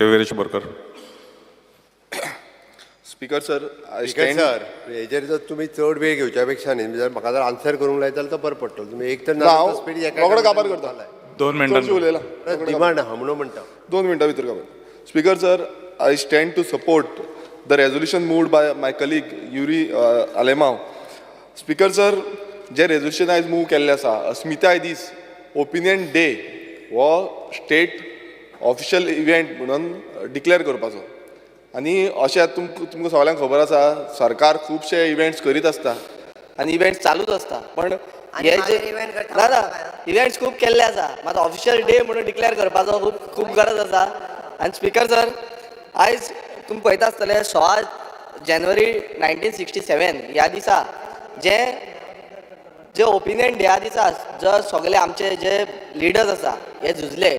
Viresh Borkar. Speaker sir, I speaker stand sir, हेजेर जर तुमी चड वेळ घेवच्या पेक्षा न्ही जर म्हाका जर आन्सर करूंक लायत जाल्यार तो बरो पडटलो. तुमी एक तर ना, हांव रोकडो काबार करता. 2 चडशें मिनटां. उलयला. डिमांड आहा म्हणून म्हणटा. 2 मिनटां भितर काबार. Speaker sir, I stand to support the resolution moved by my colleague Yuri Alemao. Speaker sir, J resolution आयज मूव केल्लें आसा, अस्मिताय दीस ओपिनियन डे हो स्टेट ऑफिशियल इव्हेंट म्हणून डिक्लेअर करपाचो. आनी अशें तुमकां सगळ्यांक खबर आसा, सरकार खुबशे इव्हेंट्स करीत आसता आनी इव्हेंट्स चालूच आसता. पण आनी हे जे मागीर event करता ना ना म्हणटा. इव्हेंट्स खूब केल्ले आसा, मात ऑफिशियल डे म्हणून डिक्लेअर करपाचो खूब खूब गरज आसा. आनी स्पीकर सर, आयज तुमी पळयता आसतले 16 जानेवारी 1967 ह्या दिसा जे जे ओपिनियन डे दिसा जो सगळे आमचे जे लिडर्स आसा हे झुजले,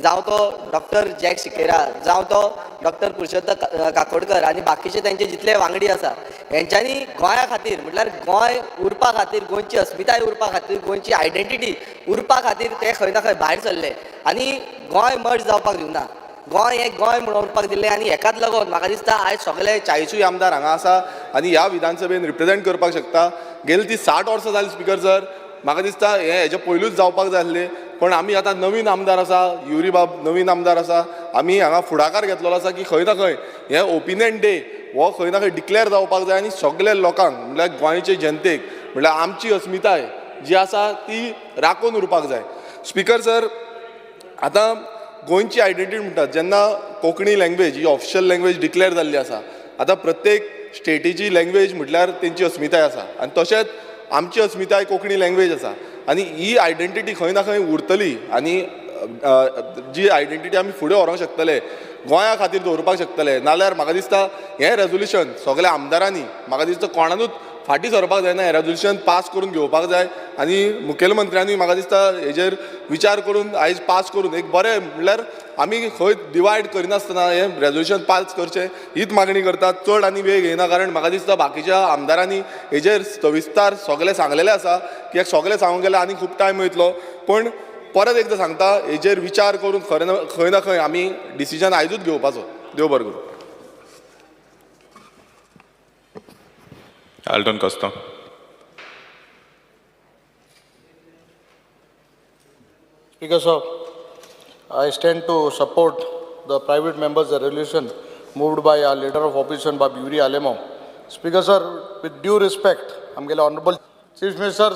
जावं तो डॉक्टर जॅक सिकेरा, जावं तो डॉक्टर पुरुषोत्तम काकोडकर आनी बाकीचे तेंचे जितले वांगडी आसा, हेंच्यांनी गोंया खातीर म्हटल्यार गोंय उरपा खातीर, गोंयची अस्मिताय उरपा खातीर, गोंयची आयडेंटिटी उरपा खातीर ते खंय ना खंय भायर सरले आनी गोंय मर्ज जावपाक दिवना, गोंय हें गोंय म्हणून उरपाक दिलें. आनी हेकाच लागून म्हाका दिसता आयज सगळे 40 आमदार हांगा आसा आनी ह्या विधानसभेन रिप्रेझेंट करपाक शकता. गेली ती 60 वर्सां जाली स्पीकर सर, म्हाका दिसता हें हेजे पयलूच जावपाक जाय आसलें. पण आमी आतां नवीन आमदार आसा, युरी बाब नवीन आमदार आसा, आमी हांगा फुडाकार घेतलेलो आसा की खंय ना खंय हें ओपिनियन डे हो खंय ना खंय डिक्लेअर जावपाक जाय आनी सगल्या लोकांक म्हणल्यार गोंयचे जनतेक म्हणल्यार आमची अस्मिताय जी आसा ती राखून उरपाक जाय. स्पीकर सर, आतां गोंयची आयडेंटिटी म्हणटात जेन्ना कोंकणी लँग्वेज ही ऑफिशियल लँग्वेज डिक्लेअर जाल्ली आसा, आतां प्रत्येक स्टेटीची लँग्वेज म्हटल्यार तेंची अस्मिताय आसा आनी तशेंच आमची अस्मिताय कोंकणी लँग्वेज आसा आनी ही आयडेंटिटी खंय ना खंय उरतली आनी जी आयडेंटिटी आमी फुडें व्हरोंक शकतले, गोंया खातीर दवरपाक शकतले. नाल्यार म्हाका दिसता हें रेजोल्युशन सगल्या आमदारांनी म्हाका दिसता कोणानूच फाटीं सरपाक जायना, हें रेजोल्युशन पास करून घेवपाक जाय आनी मुखेलमंत्र्यांनी म्हाका दिसता हेजेर विचार करून आयज पास करून एक बरें म्हणल्यार आमी खंय डिवायड करिनासतना हें रेजोल्युशन पास करचें हीच मागणी करतात. चड आनी वेळ घेयना, कारण म्हाका दिसता बाकीच्या आमदारांनी हेजेर सविस्तार सगळें सांगलेलें आसा की सगळें सांगूंक गेल्यार आनी खूब टायम वयतलो. पण परत एकदां सांगता, हेजेर विचार करून खंय ना खंय आमी डिसिजन आयजूच घेवपाचो. देव बरें करूं. Alton Costa. Speaker sir, I stand to support the private members resolution moved by our leader of opposition Babu Yuri Alemao. Speaker sir, with due respect, आमगेले honourable chief minister,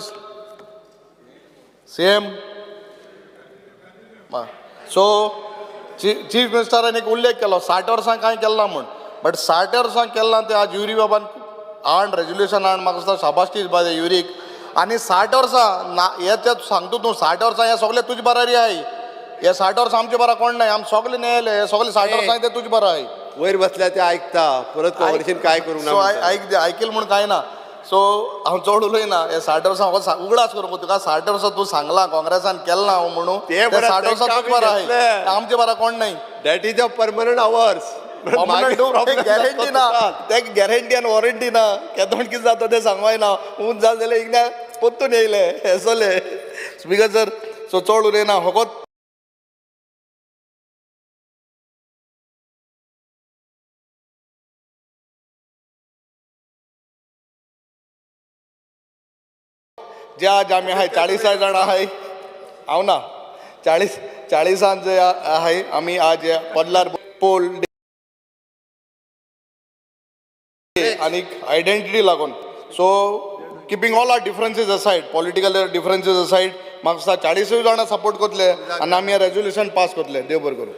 CM, so chief मिनिस्टरान एक उल्लेख केलो 60 वर्सां कांय केलें ना म्हूण, but 60 वर्सां केलें ना तें आज युरी बाबान हाड रेजोल्युशन हाड, म्हाका दिसता शाबासकी बाय युरीक. आनी 60 वर्सां ना हे ते सांगता तूं, 60 वर्सां हे सगळे तुजे बरारी आहाय, हे 60 वर्सां आमचे बरा कोण नाय, आम सगळे न्यायालय हे सगळे 60 वर्सां ते तुजे बरा आहाय. वयर बसल्या ते आयकता, परत काँग्रेसीन काय करूंक ना. सो आयक आयकील म्हूण कांय ना. सो हांव चड उलयना. हे 60 वर्सां म्हाका उगडास करूंक तुका, 60 वर्सां तूं सांगलां काँग्रेसान केलें ना हांव म्हणून, ते 60 वर्सां तुजे बरा आहाय, आमचे बरा कोण नाय. That is a permanent hours. Guarantee ना, ते गॅरंटी आनी वॉरंटी ना, केदोण कितें जाता तें सांगूंक ना. ऊंच जालें जाल्यार इंगना परतून येयले हेसोले. स्पीकर सर, सो चड उलयना फकत जे आज आमी आहाय 40 जाणां आहाय, हांव ना 40 जे आहाय आमी आज पदलार पोल आनी आयडेंटिटी लागून. So keeping all our differences aside, political differences aside, म्हाका दिसता 40 जाणां सपोर्ट करतले आनी आमी हें रेजोल्युशन पास करतले. देव बरें करूं.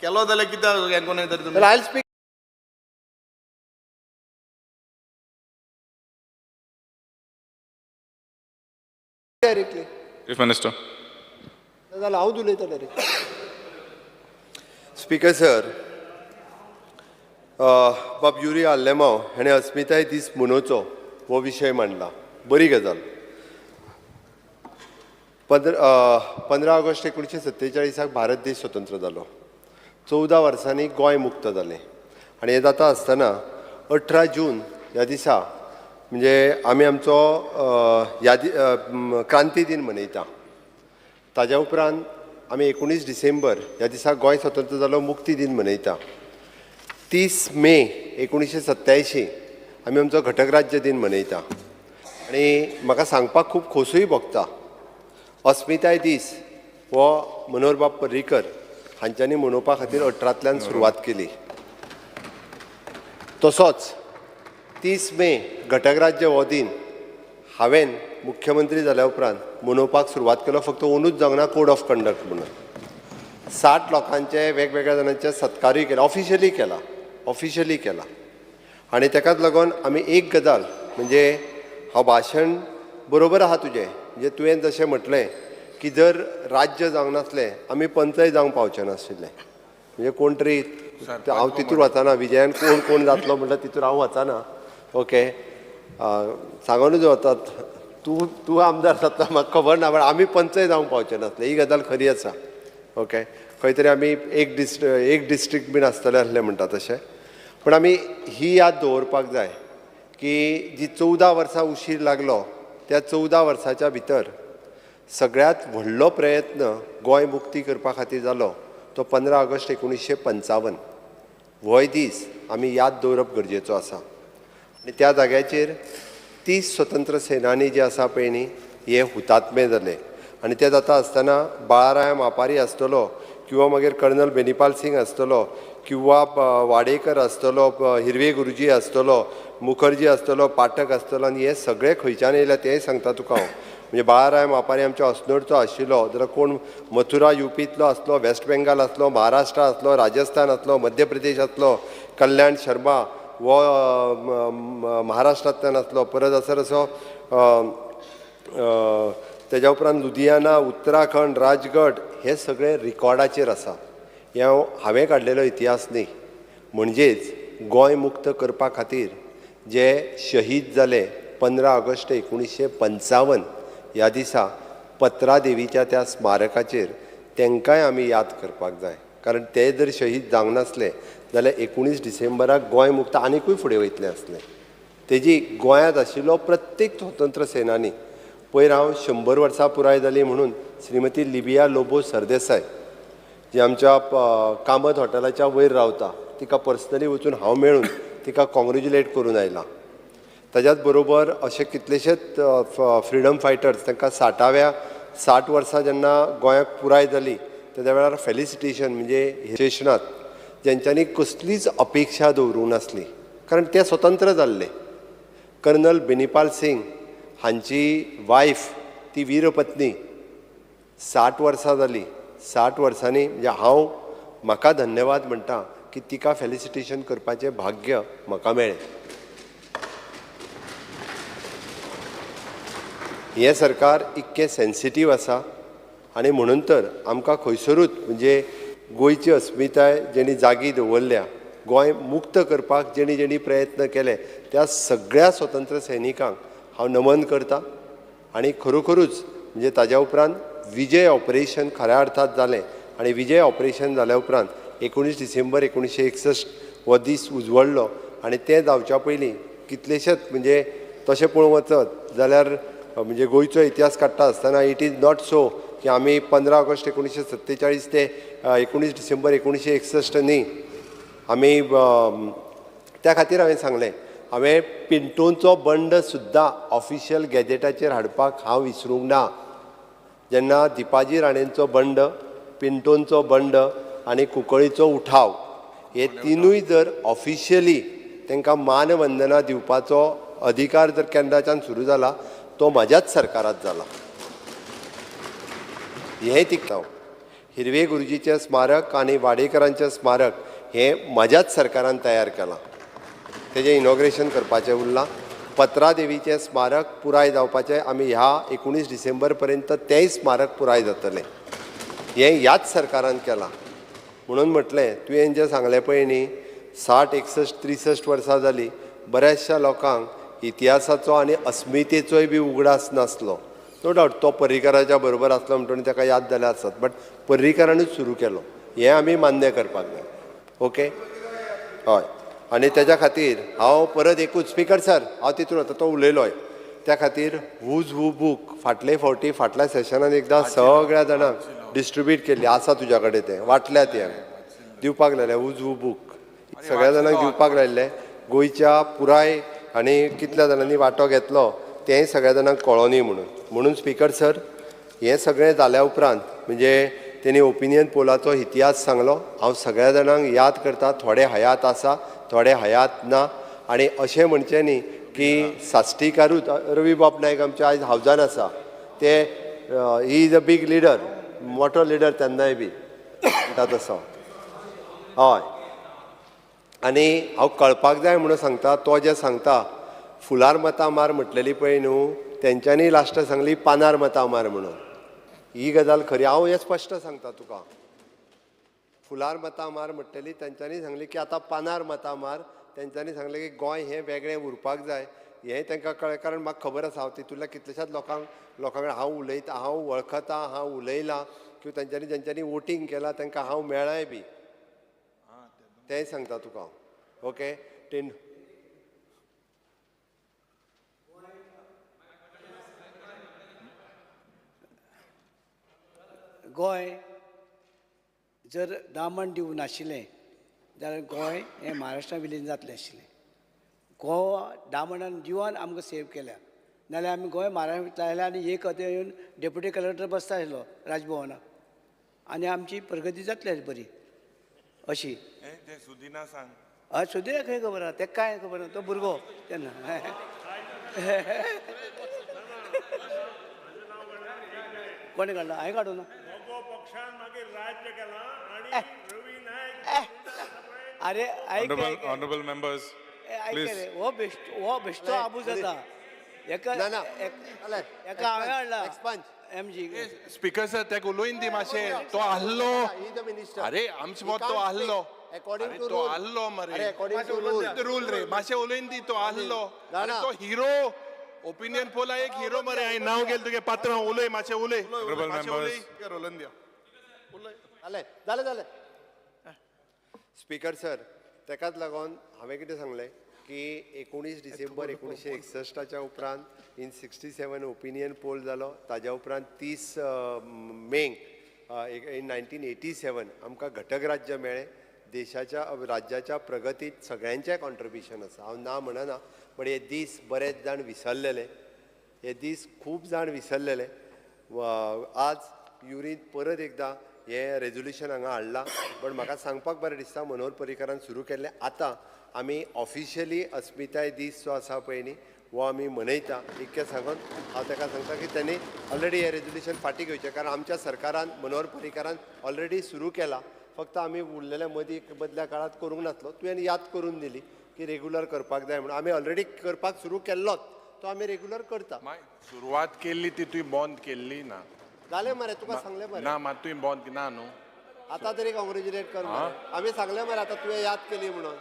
केलो जाल्यार कित्याक हें करूं तरी तुमी? I speak directly. Chief minister. जाल्यार हांवूच उलयता डायरेक्ट. स्पीकर सर, बाब युरी आलेमाव हाणें अस्मिताय दीस मनोवचो हो विशय मांडला, बरी गजाल. 15 ऑगस्ट 1947 भारत देश स्वतंत्र जालो. 14 वर्सांनी गोंय मुक्त जालें आनी हें जाता आसतना 18 जून ह्या दिसा म्हणजे आमी आमचो यादी क्रांती दिन मनयता. ताज्या उपरांत आमी 19 डिसेंबर ह्या दिसा गोंय स्वतंत्र जालो मुक्ती दिन मनयता. 30 मे 1987 आमी आमचो घटक राज्य दिन मनयता. आनी म्हाका सांगपाक खूब खोसूय भोगता, अस्मिताय दीस हो मनोहरबाब पर्रीकर हांच्यांनी मनोवपा खातीर 18तल्यान सुरवात केली. तसोच 30 मे घटक राज्य हो दिन हांवें मुख्यमंत्री जाल्या उपरांत मनोवपाक सुरवात केलो. फक्त अंदूच जावंक ना कोड ऑफ कंडक्ट म्हणून 60 लोकांचे वेगवेगळ्या जाणांचे सत्कारूय केला, ऑफिशियली केला, ऑफिशियली केला. आनी तेकाच लागून आमी एक गजाल म्हणजे हांव भाशण बरोबर आहा तुजें, म्हणजे तुवें जशें म्हटलें की जर राज्य जावंक नासलें आमी पंचय जावंक पावचे नाशिल्ले. म्हणजे कोण तरी हांव तितूर वचना, विजयान कोण कोण जातलो म्हणल्यार तितूर हांव वचना. ओके, सांगूनच वतात तूं तूं आमदार जातलो म्हाका खबर ना, पण आमी पंचय जावंक पावचे नासले, ही गजाल खरी आसा. ओके, खंय तरी आमी एक डिस्ट्रिक्ट बीन आसतलें आसलें म्हणटा तशें, पूण आमी ही याद दवरपाक जाय की जी 14 वर्सां उशीर लागलो त्या 14 वर्साच्या भितर सगळ्यांत व्हडलो प्रयत्न गोंय मुक्ती करपा खातीर जालो तो 15 ऑगस्ट 1955. होय दीस आमी याद दवरप गरजेचो आसा. आनी त्या जाग्याचेर 30 स्वतंत्र सेनानी जे आसा पळय न्ही हे हुतात्मे जाले. आनी ते जाता आसतना बाळाराय मापारी आसतलो किंवा मागीर कर्नल बेनीपाल सिंग आसतलो किंवा वाडेकर आसतलो, हिरवे गुरुजी आसतलो, मुखर्जी आसतलो, पाठक आसतलो, आनी हे सगळे खंयच्यान येयले तेंय सांगता तुका हांव. म्हणजे बाळाराय मापारी आमच्या अस्नोडचो आशिल्लो, जाल्यार कोण मथुरा युपींतलो आसलो, वेस्ट बेंगाल आसलो, महाराष्ट्र आसलो, राजस्थान आसलो, मध्य प्रदेश आसलो, कल्याण शर्मा हो महाराष्ट्रांतल्यान आसलो, परत आसर असो तेज्या उपरांत लुधियाना, उत्तराखंड, राजगड, हे सगळे रिकॉर्डाचेर आसा. हें हांवें काडलेलो इतिहास न्ही. म्हणजेच गोंय मुक्त करपा खातीर जे शहीद जाले 15 ऑगस्ट 1955 ह्या दिसा पत्रादेवीच्या त्या स्मारकाचेर तांकांय आमी याद करपाक जाय. कारण ते जर शहीद जावंक नासले जाल्यार 19 डिसेंबराक गोंय मुक्त आनिकूय फुडें वयतलें आसलें. तेजी गोंयांत आशिल्लो प्रत्येक स्वतंत्र सेनानी, पयर हांव 100 वर्सां पुराय जाली म्हणून श्रीमती लिबिया लोबो सरदेसाय जी आमच्या कामत हॉटेलाच्या वयर रावता तिका पर्सनली वचून हांव मेळून तिका कॉंग्रेच्युलेट करून आयला. ताज्याच बरोबर अशे कितलेशेच फ्रिडम फायटर्स तांकां 60 वर्सां जेन्ना गोंयाक पुराय जाली तेद्या वेळार फेलिसिटेशन म्हणजे शेशनात जेंच्यांनी कसलीच अपेक्षा दवरूंक नासली, कारण ते स्वतंत्र जाल्ले. कर्नल बेनीपाल सिंग हांची वायफ ती वीरपत्नी 60 वर्सां जाली. 60 वर्सांनी म्हणजे हांव म्हाका धन्यवाद म्हणटा की तिका फेलिसिटेशन करपाचें भाग्य म्हाका मेळ्ळें. हें सरकार इतकें सेन्सिटीव आसा आनी म्हणून तर आमकां खंयसरूच म्हणजे गोंयची अस्मिताय जेणी जागी दवरल्या, गोंय मुक्त करपाक जेणी जेणी प्रयत्न केले त्या सगळ्या स्वतंत्र सैनिकांक हांव नमन करता. आनी खरोखरूच म्हणजे ताज्या उपरांत विजय ऑपरेशन खऱ्या अर्थात जालें आनी विजय ऑपरेशन जाल्या उपरांत 19 डिसेंबर 1961 हो दीस उजवडलो. आनी तें जावच्या पयलीं कितलेशेच म्हणजे तशें पळोवंक वचत जाल्यार म्हणजे गोंयचो इतिहास काडटा आसतना it is not so की आमी 15 ऑगस्ट 1947 ते 19 डिसेंबर 1961 न्ही आमी. त्या खातीर हांवें सांगलें, हांवें पिंटोचो बंड सुद्दां ऑफिशियल गॅजेटाचेर हाडपाक हांव विसरूंक ना. जेन्ना दिपाजी राणेंचो बंड, पिंटोंचो बंड आनी कुंकळीचो उठाव हे तिनूय जर ऑफिशियली तांकां मानवंदना दिवपाचो अधिकार जर केन्नाच्यान सुरू जाला तो म्हाज्याच सरकारांत जाला. हें तिका हिरवे गुरुजीचें स्मारक आनी वाडेकरांचें स्मारक हें म्हाज्याच सरकारान तयार केलां, तेजें इनॉग्रेशन करपाचें उरलां. पत्रादेवीचें स्मारक पुराय जावपाचें आमी ह्या 19 डिसेंबर पर्यंत तेंय स्मारक पुराय जातलें, हें ह्याच सरकारान केलां. म्हणून म्हटलें तुवें जें सांगलें पळय न्ही 60, 61, 63 वर्सां जालीं बऱ्याचशा लोकांक इतिहासाचो आनी अस्मितेचोय बी उगडास नासलो. नो डावट तो पर्रीकराच्या बरोबर आसलो म्हणटकीर ताका याद जाल्या आसत, बट पर्रीकरानूच सुरू केलो हें आमी मान्य करपाक जाय. ओके, हय. आनी तेज्या खातीर हांव परत एकूच स्पिकर सर हांव तितून आतां तो उलयलोय. त्या खातीर हुज हू बूक फाटले फावटी फाटल्या सेशनान एकदां सगळ्या जाणांक डिस्ट्रिब्यूट केल्ली आसा तुज्या कडेन, तें वाटल्या ती हांवें दिवपाक लायलें. हुज हू बूक सगळ्या जाणांक दिवपाक लायिल्लें गोंयच्या पुराय, आनी कितल्या जाणांनी वांटो घेतलो तेंय सगळ्या जाणांक कळो न्ही म्हणून. म्हणून स्पीकर सर, हें सगळें जाल्या उपरांत म्हणजे तेणी ओपिनियन पोलाचो इतिहास सांगलो. हांव सगळ्या जाणांक याद करता, थोडे हयात आसा, थोडे हयात ना. आनी अशें म्हणचें न्ही की साश्टीकारूच, रवी बाब नायक आमचे आयज हावजान आसा, ते he is a big leader, मोठो लिडर तेन्नाय बी म्हणटा तसो. हय, आनी हांव कळपाक जाय म्हणून सांगता, तो जें सांगता फुलार मतां मार म्हटलेली पळय न्हू, तेंच्यांनी लास्ट सांगली पानार मतां मार म्हणून. ही गजाल खरी, हांव हें स्पश्ट सांगता तुका. फुलार मतां मार म्हटलेली तेंच्यांनी सांगली की आतां पानार मतां मार. तेंच्यांनी सांगलें की गोंय हें वेगळें उरपाक जाय, हें तांकां कळ्ळें. कारण म्हाका खबर आसा, हांव तितूंतल्या कितल्याशाच लोकांक लोकां कडेन हांव उलयतां, हांव वळखतां, हांव उलयलां, किंवा तेंच्यांनी जेंच्यांनी वोटींग केलां तांकां हांव मेळ्ळाय बी, तेंय सांगता तुका हांव. ओके, टेन गोंय जर दामण दीव नाशिल्लें जाल्यार गोंय हें महाराष्ट्रा विलीन जातलें आशिल्लें. गोवा दामण आनी दिवान आमकां सेव केल्या, नाल्यार आमी गोंय महाराष्ट्रांत लायल्या आनी एक अथंय येवन डेप्युटी कलेक्टर बसता आशिल्लो राजभवनाक आनी आमची प्रगती जातली आसली बरी अशी. सुदिना सांग. हय, सुदिना खंय खबर आहा, तेका कांय खबर ना, तो भुरगो तेन्ना. कोणें काडला? हांवें काडूं ना. अरे आयक, Honorable members, please. हो बेश्टो, हो बेश्टो आबूज जाता. एका ना ना, एका हांवें हाडला एम जी. स्पीकर सर, तेका उलोयन दी मातशें, तो आहलो. अरे आमचे मत तो आहलो, तो आहलो मरे, रूल रे, मातशें उलोयन दी, तो आहलो. तो हिरो, ओपिनियन पोला एक हिरो मरे. हांवें नांव गेलें तुगे पात्रांव, उलय मातशें, उलय मातशें, उलय. जालें जालें जालें. स्पीकर सर, तेकाच लागून हांवें कितें सांगलें की 19 डिसेंबर 1961 उपरांत इन 67 ओपिनियन पोल जालो. ताज्या उपरांत 30 मेक इन 1987 आमकां घटक राज्य मेळ्ळें. देशाच्या राज्याच्या प्रगतीत सगळ्यांचें कॉन्ट्रिब्युशन आसा, हांव ना म्हणना, बट हे दीस बरेच जाण विसरलेले, हे दीस खूब जाण विसरलेले. आज युरीन परत एकदां हें रेजोल्युशन हांगा हाडलां, बट म्हाका सांगपाक बरें दिसता मनोहर पर्रीकारान सुरू केल्लें. आतां आमी ऑफिशियली अस्मिताय दीस जो आसा पळय न्ही, हो आमी मनयता. इतकें सांगून हांव ताका सांगता की तांणी ऑलरेडी हें रेजोल्युशन फाटीं घेवचें, कारण आमच्या सरकारान मनोहर पर्रीकारान ऑलरेडी सुरू केलां, फक्त आमी उरलेल्या मदीं मदल्या काळांत करूंक नासलो. तुवें याद करून दिली की रेगुलर करपाक जाय म्हणून, आमी ऑलरेडी करपाक सुरू केल्लोच, तो आमी रेगुलर करता. सुरवात केल्ली ती तुवें बंद केल्ली ना. जालें मरे, तुका सांगलें मरे. ना, मात तुवें बंद ना न्हू. आतां तरी कॉंग्रेच्युलेट कर मरे, आमी सांगलें मरे, आतां तुवें याद केली म्हणून,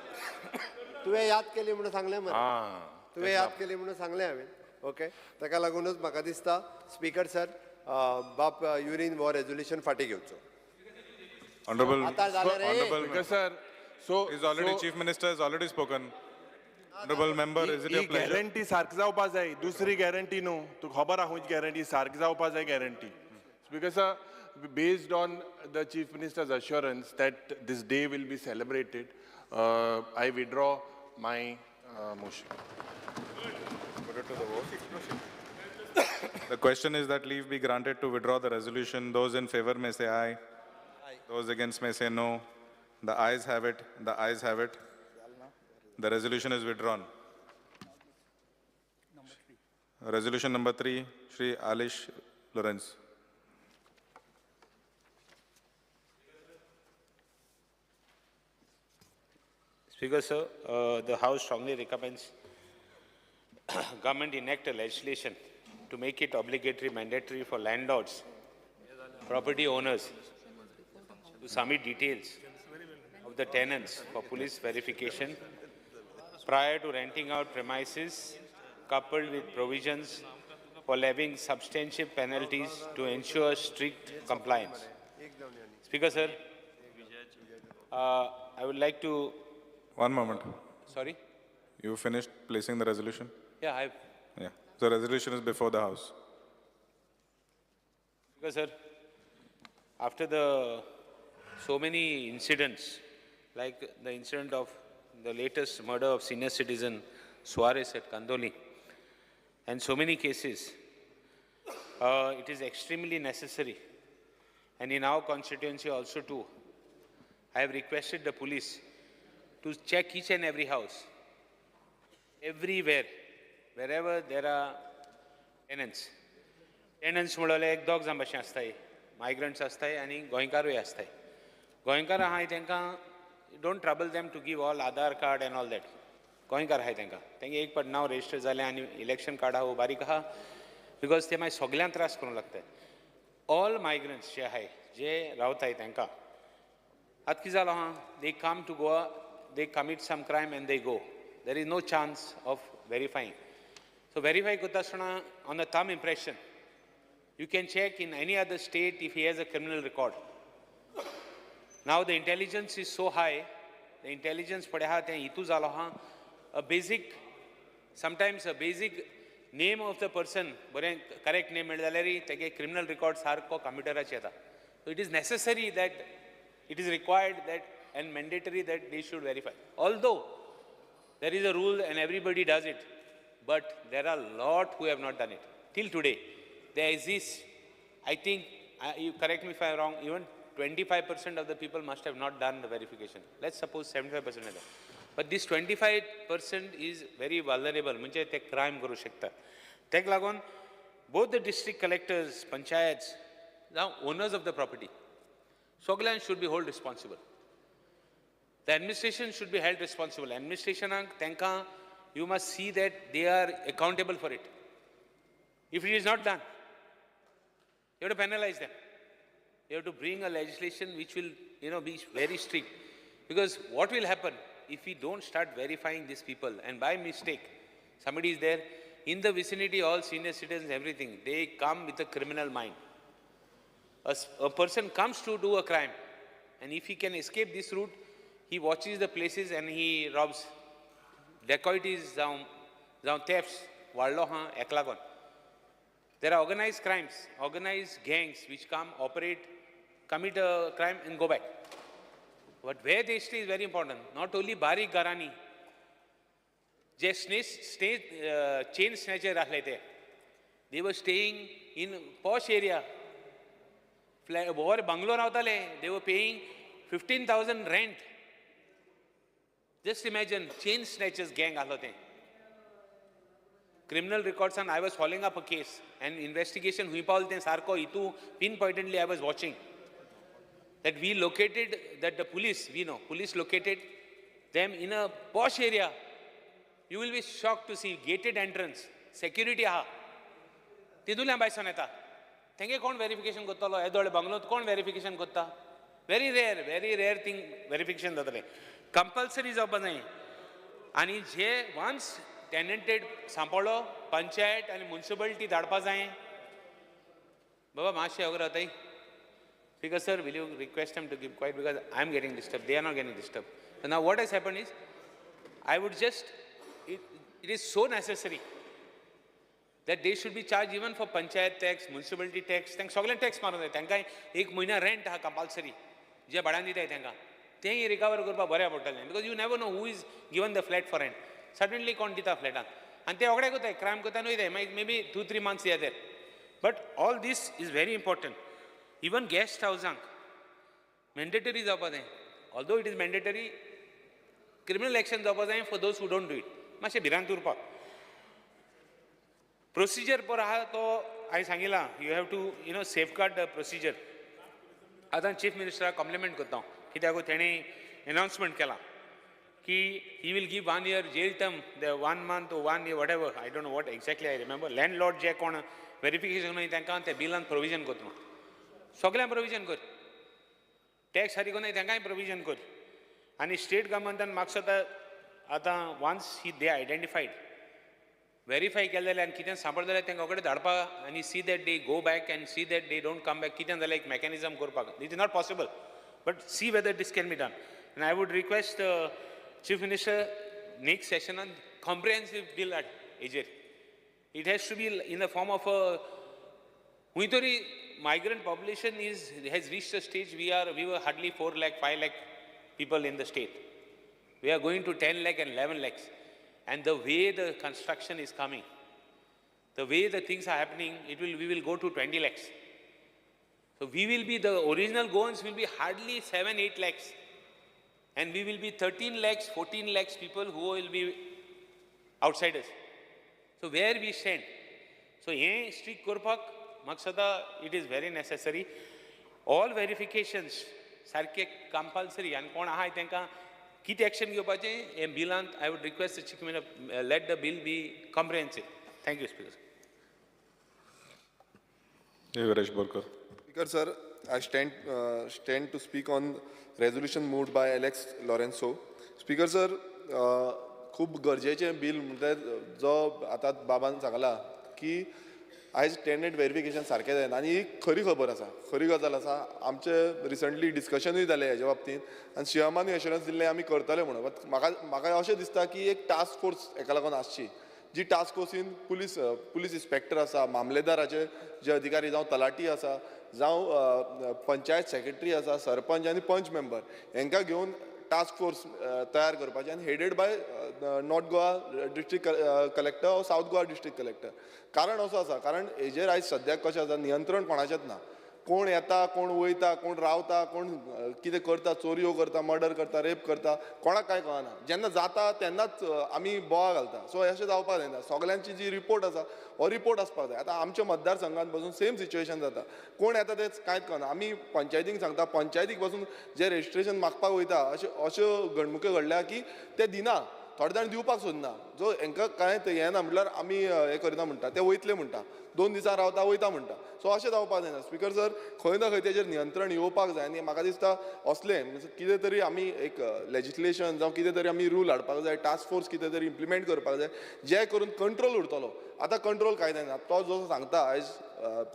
तुवें याद केली म्हणून सांगलें मरे, तुवें याद केली म्हणून सांगलें हांवें. ओके, ताका लागूनच म्हाका दिसता स्पीकर सर, बाप युरीन हो रेजोल्युशन फाटीं घेवचो. Honorable, honorable sir, so is already chief minister has already spoken. Honorable member, is it your pleasure? Guarantee सारकी जावपा जाय, दुसरी गॅरंटी न्हू, तुका खबर आहा खंयची गॅरंटी सारकी जावपा जाय guarantee. Speaker sir, based on the chief minister's assurance that this day will be celebrated, I withdraw my motion. Put it to the vote. The question is that leave be granted to withdraw the resolution. Those in favor may say aye. Aye. Those against may say no. The ayes have it. The ayes have it. The resolution is withdrawn. Number 3. Resolution number 3, Shri Alish Lorenz. Speaker, sir, the House strongly recommends government enact a legislation to make it obligatory, mandatory for landlords, property owners to submit details of the tenants for police verification prior to renting out premises, coupled with provisions for levying substantial penalties to ensure strict compliance. Speaker, sir, I would like to... One moment. Sorry? You finished placing the resolution? Yeah, I've... Yeah. The resolution is before the House. Because, sir, after the so many incidents, like the incident of the latest murder of senior citizen Suarez at Kandoli, and so many cases, it is extremely necessary. And in our constituency also too, I have requested the police to check each and every house, everywhere, wherever there are tenants. Tenants म्हणल्यार एक दोग जाण भाशेन आसताय, migrants आसताय आनी गोंयकारूय आसताय. गोंयकार आहाय तांकां don't trouble them to give all Aadhaar card and all that. गोंयकार आहाय तांकां, तांकां एक पाट नांव रजिस्टर जालें आनी इलेक्शन कार्ड आहा बारीक आहा, because ते मागीर सगल्यांक त्रास करूंक लागतात. ऑल मायग्रंट्स जे आहाय, जे रावताय तांकां आतां कितें जालो आहा, they come to Goa, they commit some crime and they go. There is no chance of verifying. So verify करता आसतना on a thumb impression, you can check in any other state if he has a criminal record. Now the intelligence is so high, the intelligence पळय आहा तें हितू जालो आहा, a basic, sometimes a basic name of the person, बरें correct नेम मेळ्ळें जाल्यार तेगे क्रिमिनल रिकॉर्ड सारको कंप्युटराचेर येता. So it is necessary that it is required that and mandatory that they should verify. Although there is a rule and everybody does it, but there are lot who have not done it. Till today, there exists, I think, you correct me if I am wrong, even 25% of the people must have not done the verification. Let's suppose 75% of them. But this 25% is very vulnerable, म्हणजे ते crime करू शकतात. तेक लागून both the district collectors, panchayats, now owners of the property, सगळ्यांक should be hold responsible. The administration should be held responsible. Administrationाक तांकां you must see that they are accountable for it. If it is not done, you have to penalize them. You have to bring a legislation which will, you know, be very strict. Because what will happen if we don't start verifying these people, and by mistake, somebody is there in the vicinity, all senior citizens, everything, they come with a criminal mind. A person comes to do a crime, and if he can escape this route, he watches the places and he robs. Dacoities, जावं thefts, वाडलो हा हेका लागून. There are organized crimes, organized gangs which come, operate, commit a crime and go back. But where they stay is very important. Not only बारीक घरांनी, जे chain snatcher आसले ते, they were staying in posh area. बरे bungalow रावताले, they were paying 15,000 rent. Just imagine, chain snatchers gang आसलो तें. Criminal records, and I was following up a case and investigation हुंय पावलें तें सारको हितू pinpointedly I was watching. That we located, that the police, we know, police located them in a posh area. You will be shocked to see gated entrance, security आहा. तितूंतल्यान बायसोन येता. तेंगे कोण verification करतलो? येदोळ बंगलोत कोण वेरिफिकेशन करता? Very rare thing verification जातलें. कंपल्सरी जावपा जाय. आनी जे वन्स टेनंटेड सांपडलो, पंचायत आनी मुन्सिपालिटी धाडपा जाय. बाबा मातशें अगर जाताय. Because sir, will you request them to keep quiet, because I am getting disturbed, they are not getting disturbed. So now what has happened is, I would just, it is so necessary that they should be charged even for panchayat tax, municipality tax, तांकां सगळ्यांक tax मारूंक जाय. तांकां एक म्हयन्या rent आहा compulsory, जे भाड्यान दिताय तांकां, तेंय रिकवर करपाक बऱ्या पडटलें. Because you never know who is given the flat for rent. Suddenly कोण दिता फ्लॅटान आनी ते रोखडे करताय, क्रायम करता न्हय ते, मागीर may be 2-3 months they are there. But all this is very important. Even guest हावजांक mandatory जावपा जाय. Although it is mandatory, criminal action जावपा जाय for those who don't do it. मातशें भिरांत उरपाक. प्रोसिजर पळय आहा तो हांवें सांगिलां, you have to, you know, safeguard the procedure. आतां चीफ मिनिस्टराक कॉम्प्लिमेंट करता हांव, कित्याक तेणें एनावन्समेंट केलां की he will give 1 year jail term, the 1 month 1 year whatever, I don't know what exactly I remember. Landlord जे कोण वेरिफिकेशन न्हय तांकां ते बिलान प्रोविजन करता, सगळ्यांक प्रोविजन कर, टॅक्स सारको न्हय तांकांय प्रोविजन कर. आनी स्टेट गव्हर्मेंटान म्हाका दिसता आतां once he they identified, verify केलें जाल्यार आनी कितें सांपडलें जाल्यार तांकां रोखडें धाडपाक आनी see that they go back and see that they don't come back. कितें जाल्यार एक मॅकॅनिजम करपाक, it is not possible, but see whether this can be done. And I would request chief minister next सेशनान comprehensive bill हाड हेजेर. It has to be in the form of a खंय तरी migrant population is has reached a stage we were hardly 4 lakh, 5 lakh people in the state. We are going to 10 lakh and 11 lakhs. And the way the construction is coming, the way the things are happening, we will go to 20 lakhs. So we will be, the original Goans will be hardly 7, 8 lakhs. And we will be 13 lakhs, 14 lakhs people who will be outsiders. So where we stand? So hey strict करपाक म्हाका दिसता it is very necessary. All verifications सारके compulsory आनी कोण आहाय तांकां कितें action घेवपाचें हें बिलांत I would request the chief minister let the bill be comprehensive. Thank you speaker. Viresh Borkar. Speaker sir, I stand to speak on resolution moved by Alex Lourenco. Speaker sir, खूब गरजेचें bill म्हणल्यार जो आतां बाबान सांगला की आयज tenant verification सारकें जायना आनी ही खरी खबर आसा, खरी गजाल आसा. आमचें रिसंटली डिस्कशनूय जालें हेज्या बाबतींत आनी सीएमानूय एश्योरन्स दिल्लें आमी करतले म्हणून. बट म्हाका अशें दिसता की एक टास्क फोर्स हेका लागून आसची, जी टास्क फोर्सीन पुलीस इन्स्पेक्टर आसा, मामलेदाराचे जे अधिकारी जावं तलाठी आसा, जावं पंचायत सेक्रेटरी आसा, सरपंच आनी पंच मेंबर हेंकां घेवन टास्क फोर्स तयार करपाची आनी headed by North Goa district collector or South Goa district collector. कारण असो आसा, कारण हेजेर आयज सद्याक कशें आसा, नियंत्रण कोणाचेंच ना. कोण येता, कोण वयता, कोण रावता, कोण कितें करता, चोरयो करता, मर्डर करता, रेप करता, कोणाक कांय कळना. जेन्ना जाता तेन्नाच आमी बोवा घालता. सो अशें जावपाक जायना. सगल्यांची जी रिपोर्ट आसा हो रिपोर्ट आसपाक जाय. आतां आमच्या मतदारसंघात बसून सेम सिच्युएशन जाता, कोण येता तें कांयच कळना. आमी पंचायतीक सांगता, पंचायतीक बसून जे रजिस्ट्रेशन मागपाक वयता अश्यो घडणुको घडल्या की ते दिना, थोडे जाण दिवपाक सोदना. जो हेंकां कांय येना म्हटल्यार आमी हें करिना म्हणटा, ते वयतले म्हणटा, 2 दिसां रावता वयता म्हणटा. सो अशें जावपाक जायना. स्पीकर सर, खंय ना खंय तेजेर नियंत्रण येवपाक जाय आनी म्हाका दिसता असलें कितें तरी आमी एक लेजिस्लेशन जावं कितें तरी आमी रूल हाडपाक जाय, टास्क फोर्स कितें तरी इम्प्लिमेंट करपाक जाय, जे करून कंट्रोल उरतलो. आतां कंट्रोल कांय जायना. तो जो सांगता आयज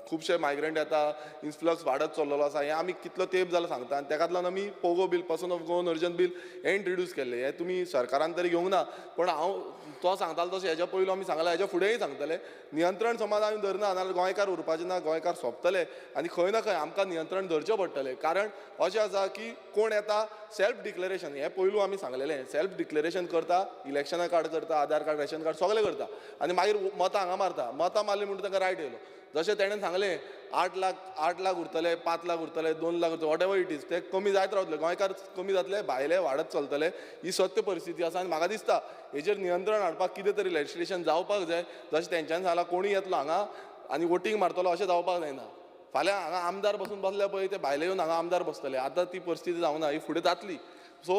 खुबशे मायग्रंट येता, इन्फ्लक्स वाडत चल्लेलो आसा, हें आमी कितलो तेंप जालो सांगता आनी तेकाच लागून आमी POGO bill, person of Goan origin bill हें इंट्रोड्यूस केल्लें. हें तुमी सरकारान तरी घेवंक ना, पण हांव तो सांगतालो तशें हेज्या पयलू आमी सांगलां, हेज्या फुडेंय सांगतले. नियंत्रण समज आमी धरना नाजाल्यार गोंयकार उरपाचे ना, गोंयकार सोंपतले आनी खंय ना खंय आमकां नियंत्रण धरचें पडटलें. कारण अशें आसा की कोण येता सेल्फ डिक्लेरेशन, हें पयलू आमी सांगलेलें, सेल्फ डिक्लेरेशन करता, इलेक्शना कार्ड करता, आधार कार्ड, रेशन कार्ड सगळें करता आनी मागीर मतां हांगा मारता. मतां मारलीं म्हणून तांकां रायट येयलो. जशें तेणें सांगलें 8 लाख, 8 लाख उरतले, 5 लाख उरतले, 2 लाख उरतले, what ever it is, ते कमी जायत रावतले, गोंयकार कमी जातले, भायले वाडत चलतले. ही सत्य परिस्थिती आसा आनी म्हाका दिसता हेजेर नियंत्रण हाडपाक कितें तरी लेजिस्लेशन जावपाक जाय. जशें तेंच्यांनी सांगलां कोणूय येतलो हांगा आनी वोटींग मारतलो अशें जावपाक जायना. फाल्यां हांगा आमदार बसून बसले पळय ते भायले येवन हांगा आमदार बसतले. आतां ती परिस्थिती जावना, ही फुडें जातली. सो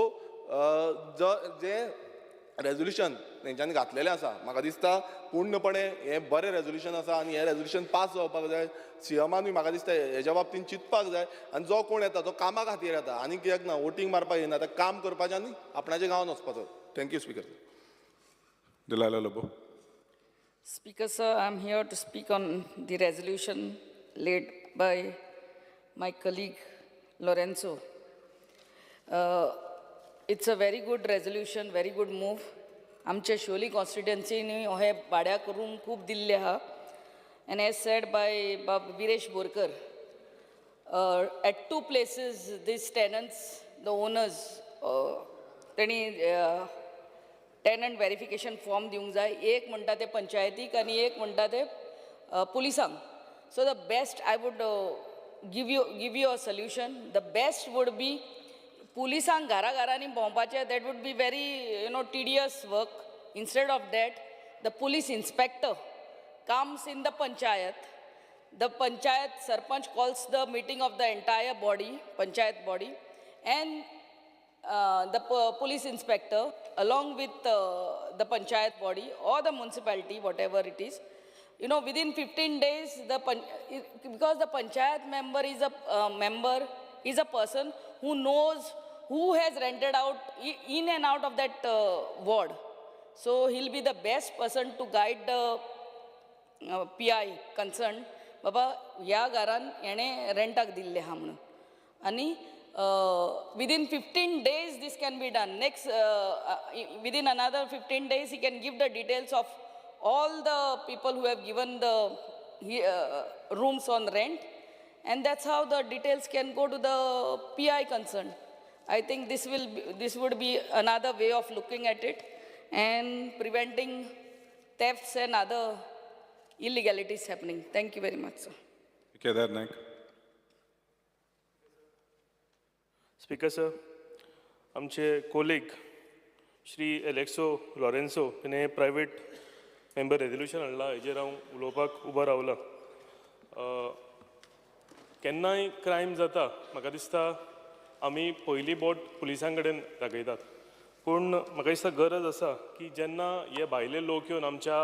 जें रेजोल्युशन तेंच्यांनी घातलेलें आसा म्हाका दिसता पूर्णपणे हें बरें रेजोल्युशन आसा आनी हें रेजोल्युशन पास जावपाक जाय. सीएमानूय म्हाका दिसता हेज्या बाबतीन चिंतपाक जाय आनी जो कोण येता तो कामा खातीर येता आनी कित्याक ना, वोटींग मारपाक येना, आतां काम करपाचें आनी आपणाच्या गांवान वचपाचो. Thank you speaker. Delilah Lobo. Speaker sir, I am here to speak on the resolution laid by my colleague Lourenco. It's a very good resolution, very good move. आमच्या शिवोली कॉन्स्टिट्युएन्सीनी हे भाड्याक रूम खूब दिल्ले आहा. And as said by Bab Viresh Borkar, at 2 places these tenants, the owners, तेणी tenant verification form दिवंक जाय. एक म्हणटा ते पंचायतीक आनी एक म्हणटा ते पुलिसांक. So the best I would give you a solution. The best would be पुलिसांक घरा घरांनी भोंवपाचें, that would be very you know tedious work. Instead of that the police inspector comes in the panchayat, the panchayat sarpanch calls the meeting of the entire body, panchayat body, and the police inspector along with the panchayat body or the municipality, whatever it is, you know, within 15 days, because the panchayat member is a member, is a person who knows who has rented out in and out of that ward. So he'll be the best person to guide the PI concerned. Baba, ह्या घरान हेणे रेंटाक दिल्लें आहा म्हणून. आनी within 15 days this can be done. Next, within another 15 days he can give the details of all the people who have given the rooms on rent, and that's how the details can go to the PI concerned. I think this would be another way of looking at it and preventing thefts and other illegalities happening. Thank you very much, sir. Kedar Naik. Speaker sir, आमचे colleague Shri Aleixo Lourenço हिणें private member resolution हाडला, हेजेर हांव उलोवपाक उबो रावला. केन्नाय crime जाता म्हाका दिसता आमी पयली बोट पुलिसां कडेन दाखयतात, पूण म्हाका दिसता गरज आसा की जेन्ना हे भायले लोक येवन आमच्या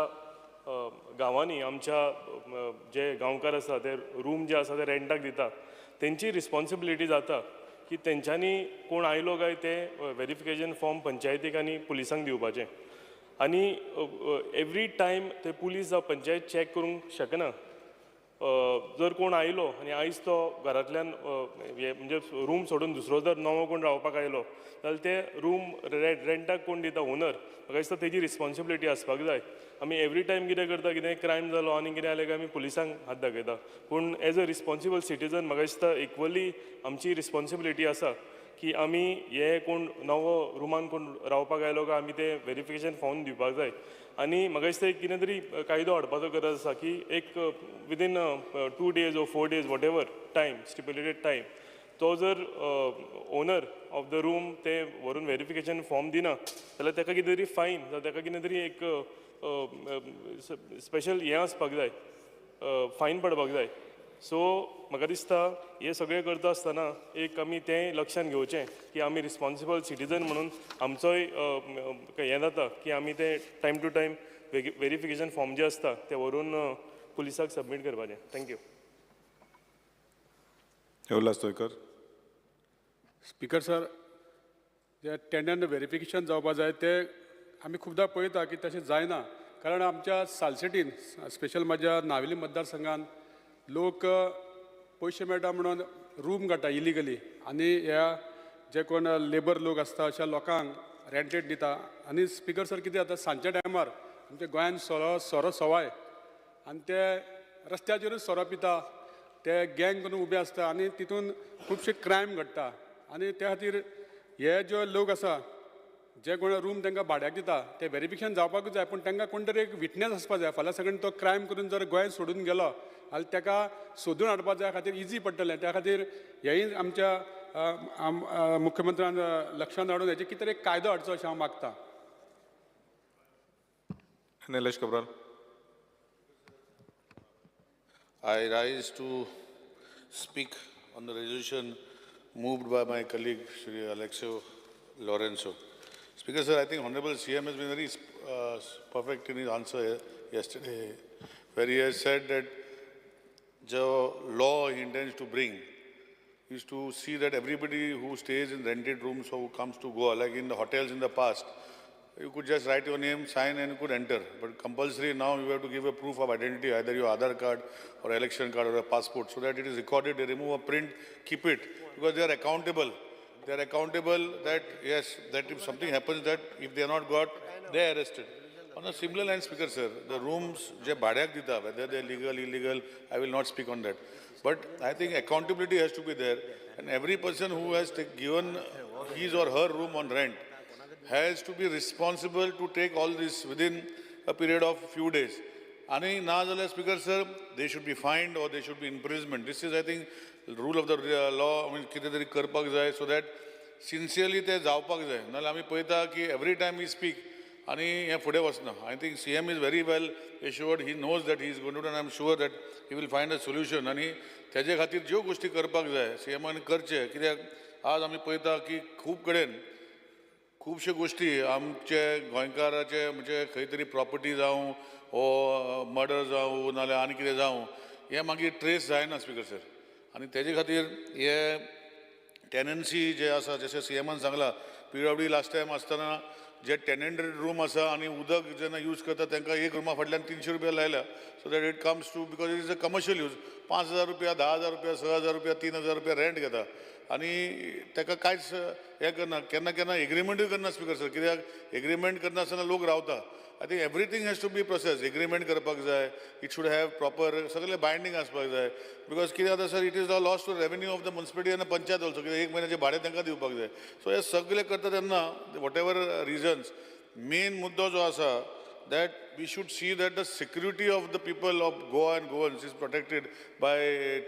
गांवांनी आमच्या जे गांवकार आसा ते रूम जे आसा ते रेंटाक दिता, तेंची रिस्पोन्सिबिलिटी जाता की तेंच्यांनी कोण आयलो काय ते वेरिफिकेशन फॉर्म पंचायतीक आनी पुलिसांक दिवपाचें. आनी एवरी टायम ते पुलीस जावं पंचायत चॅक करूंक शकना. जर कोण आयलो आनी आयज तो घरांतल्यान म्हणजे रूम सोडून दुसरो जर नवो कोण रावपाक आयलो जाल्यार ते रूम रेंटाक कोण दिता ओनर, म्हाका दिसता तेजी रिस्पोन्सिबिलिटी आसपाक जाय. आमी एवरी टायम कितें करता, कितें क्रायम जालो आनी कितें जालें काय आमी पुलिसांक हात दाखयता, पूण एज अ रिस्पोन्सिबल सिटीजन म्हाका दिसता इक्वली आमची रिस्पोन्सिबिलिटी आसा की आमी हे कोण नवो रुमान कोण रावपाक आयलो काय आमी ते वेरिफिकेशन फॉर्म दिवपाक जाय. आनी म्हाका दिसता एक कितें तरी कायदो हाडपाचो गरज आसा की एक within 2 days or 4 days whatever time stipulated time तो जर ओनर ऑफ the room ते व्हरून वेरिफिकेशन फॉर्म दिना जाल्यार ताका कितें तरी फायन जावं ताका कितें तरी एक स्पेशल हें आसपाक जाय, फायन पडपाक जाय. सो म्हाका दिसता हें सगळें करता आसतना एक आमी तें लक्षांत घेवचें की आमी रिस्पोन्सिबल सिटीजन म्हणून आमचोय हें जाता की आमी तें time to time verification form जें आसता तें व्हरून पुलिसाक सबमीट करपाचें. Thank you. Ulhas Toikar. Speaker sir, J tenant verification जावपा जाय तें आमी खुबदां पळयता की तशें जायना, कारण आमच्या सालसेटीन स्पेशल म्हज्या नावेली मतदारसंघान लोक पयशे मेळटा म्हणून रूम काडटा इलिगली आनी ह्या जे कोण लेबर लोक आसता अशा लोकांक रेंटेड दिता. आनी स्पीकर सर कितें जाता, सांजच्या टायमार आमच्या गोंयान सोरो सवाय आनी ते रस्त्याचेरूच सोरो पिता, ते गँग करून उबे आसता आनी तितून खुबशे क्रायम घडटा. आनी त्या खातीर हे जे लोक आसा जे कोण रूम तांकां भाड्याक दिता ते वेरिफिकेशन जावपाकूच जाय, पूण तांकां कोण तरी एक विटनेस आसपा जाय. फाल्यां सगळें तो क्रायम करून जर गोंयांत सोडून गेलो जाल्यार ताका सोदून हाडपा जाय खातीर इजी पडटलें. त्या खातीर हेंय आमच्या मुख्यमंत्र्यान लक्षांत हाडून हेजे कितें तरी एक कायदो हाडचो अशें हांव मागता. Nilesh Cabral. I rise to speak on the resolution moved by my colleague Shri Aleixo Lourenco. Speaker sir, I think Honorable CM has been very perfect in his answer yesterday, where he has said that the law he intends to bring is to see that everybody who stays in rented rooms or who comes to Goa, like in the hotels in the past, you could just write your name, sign and you could enter. But compulsory now you have to give a proof of identity, either your Aadhaar card or election card or a passport, so that it is recorded, they remove a print, keep it, because they are accountable. They are accountable that, yes, that if something happens, that if they are not got, they are arrested. On a similar line, Speaker sir, the rooms, je bhadyak dita, whether they are legal, illegal, I will not speak on that. But I think accountability has to be there, and every person who has given his or her room on rent has to be responsible to take all this within a period of few days. Ani na jale, Speaker sir, they should be fined or they should be imprisonment. This is, I think, rule of the law. I mean, कितें तरी करपाक जाय so that sincerely ते जावपाक जाय. नाजाल्यार आमी पळयता की every time we speak आनी हें फुडें वचना. I think CM is very well assured. He knows that he is going to do, and I am sure that he will find a solution. आनी तेजे खातीर ज्यो गोश्टी करपाक जाय CM करचे, कित्याक आज आमी पळयता की खूब कडेन खुबश्यो गोश्टी आमचे गोंयकाराचे म्हणजे खंय तरी प्रॉपर्टी जावं वो मर्डर जावं नाजाल्यार आनी कितें जावं, हें मागीर ट्रेस जायना स्पीकर सर. आनी तेजे खातीर हे टेनन्सी जे आसा, जशें CM सांगलां, PWD last time आसतना जे टेनंटेड रूम आसा आनी उदक जेन्ना यूज करता तांकां एक रुमा फाटल्यान 300 रुपया लायल्या, so that it comes to, because it is a commercial use. 5,000 रुपया, 10,000 रुपया, 6,000 रुपया, 3,000 रुपया रेंट घेता आनी ताका कांयच हें करना. केन्ना केन्ना एग्रीमेंटूय करना स्पीकर सर, कित्याक एग्रीमेंट करनासतना लोक रावता. I think everything has to be process. Agreement करपाक जाय, it should have proper सगळे बायंडींग आसपाक जाय. Because कितें जाता sir, it is the loss to revenue of the municipality आनी पंचायत ऑल्सो, कित्याक एक म्हयन्याचें भाडें तांकां दिवपाक जाय. सो हे सगळे करता तेन्ना what ever reasons, main मुद्दो जो आसा that we should see that the security of the people of Goa and Goans is protected by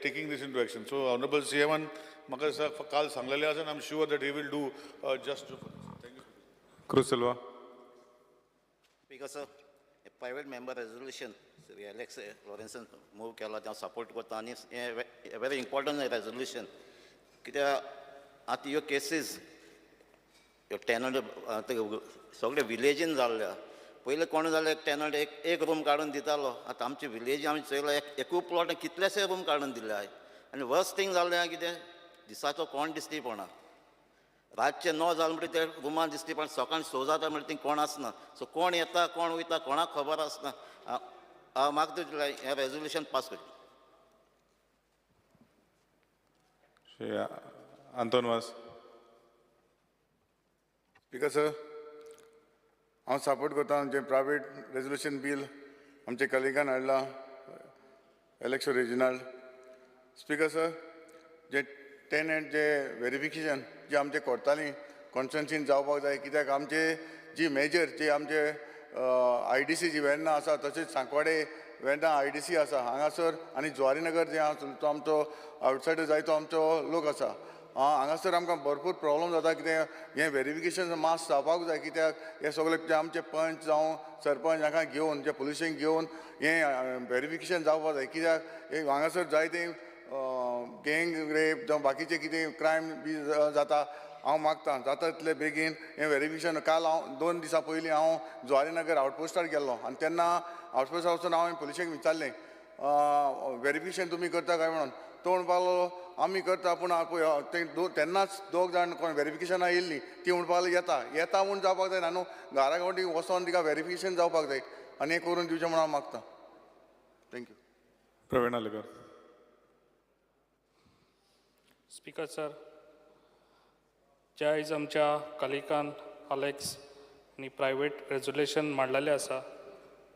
taking this into action. So honourable C एमान म्हाका दिसता काल सांगलेलें आसा आनी I am sure that he will do just for this. Thank you. Cruz Silva. Speaker sir, a private member resolution Shri Alex लॉरेन्सान move केला तें हांव सपोर्ट करता आनी हें व्हेरी इम्पॉर्टंट रेजोल्युशन. कित्याक आतां ह्यो केसीस ह्यो टेनंट सगळे विलेजीन जाल्ल्या. पयलीं कोण जाल्यार टेनंट एक रूम काडून दितालो, आतां आमचे विलेजी आमी चोयला एकूय प्लॉट कितलेशे रूम काडून दिले आहाय. आनी वर्स्ट थींग जाल्लें कितें, दिसाचो कोण दिसती पडना, रातचें 9 जालें म्हणटकीर ते रुमान दिसती पण सकाळीं 6 जाता म्हणल्यार थंय कोण आसना. सो कोण येता कोण वयता कोणाक खबर आसना. म्हाका तुजें हें रेजोल्युशन पास करचें. Shri Anton Vaz. Speaker sir, हांव सपोर्ट करता आमचें प्रायवेट रेजोल्युशन बील आमचे कलिगान हाडलां एलेक्सो रेजिनाल्ड. स्पीकर सर, जे टेनंट जे वेरिफिकेशन जे आमचे करतालीं कॉन्स्टन्सीन जावपाक जाय, कित्याक आमचे जी मेजर जी आमचे IDC जी वेर्ना आसा, तशेंच सांकवाडे वेर्ना IDC आसा हांगासर, आनी जुवारीनगर जे आसा तो आमचो आवटसायडर जायतो आमचो लोक आसा. हांगासर आमकां भरपूर प्रॉब्लम जाता, कितें हें वेरिफिकेशन मास जावपाक जाय, कित्याक हे सगळे जे आमचे पंच जावं सरपंच हांकां घेवन जे पुलिशेंक घेवन हें वेरिफिकेशन जावपाक जाय, कित्याक हे हांगासर जायते गँग रेप जावं बाकीचे कितें क्रायम बी जाता. हांव मागता जाता तितले बेगीन हें वेरिफिकेशन. काल हांव 2 दिसां पयलीं हांव जुवारीनगर आवटपोस्टार गेल्लो आनी तेन्ना आवटपोस्टार वचून हांवें पुलिशेक विचारलें वेरिफिकेशन तुमी करता काय म्हणून. तो म्हणपाक लागलो आमी करता, पूण पळय तेन्नाच 2 जाण कोण वेरिफिकेशनाक येयल्लीं ती म्हणपाक लागली येता येता म्हूण जावपाक जायना न्हू, घरा गांवटी वचोन तिका वेरिफिकेशन जावपाक जाय आनी हें करून दिवचें म्हूण हांव मागता. Thank you. Praveen Alekar. Speaker sir, ज्या आयज आमच्या कलिकान अलेक्स आनी प्रायवेट रेजोल्युशन मांडलेलें आसा,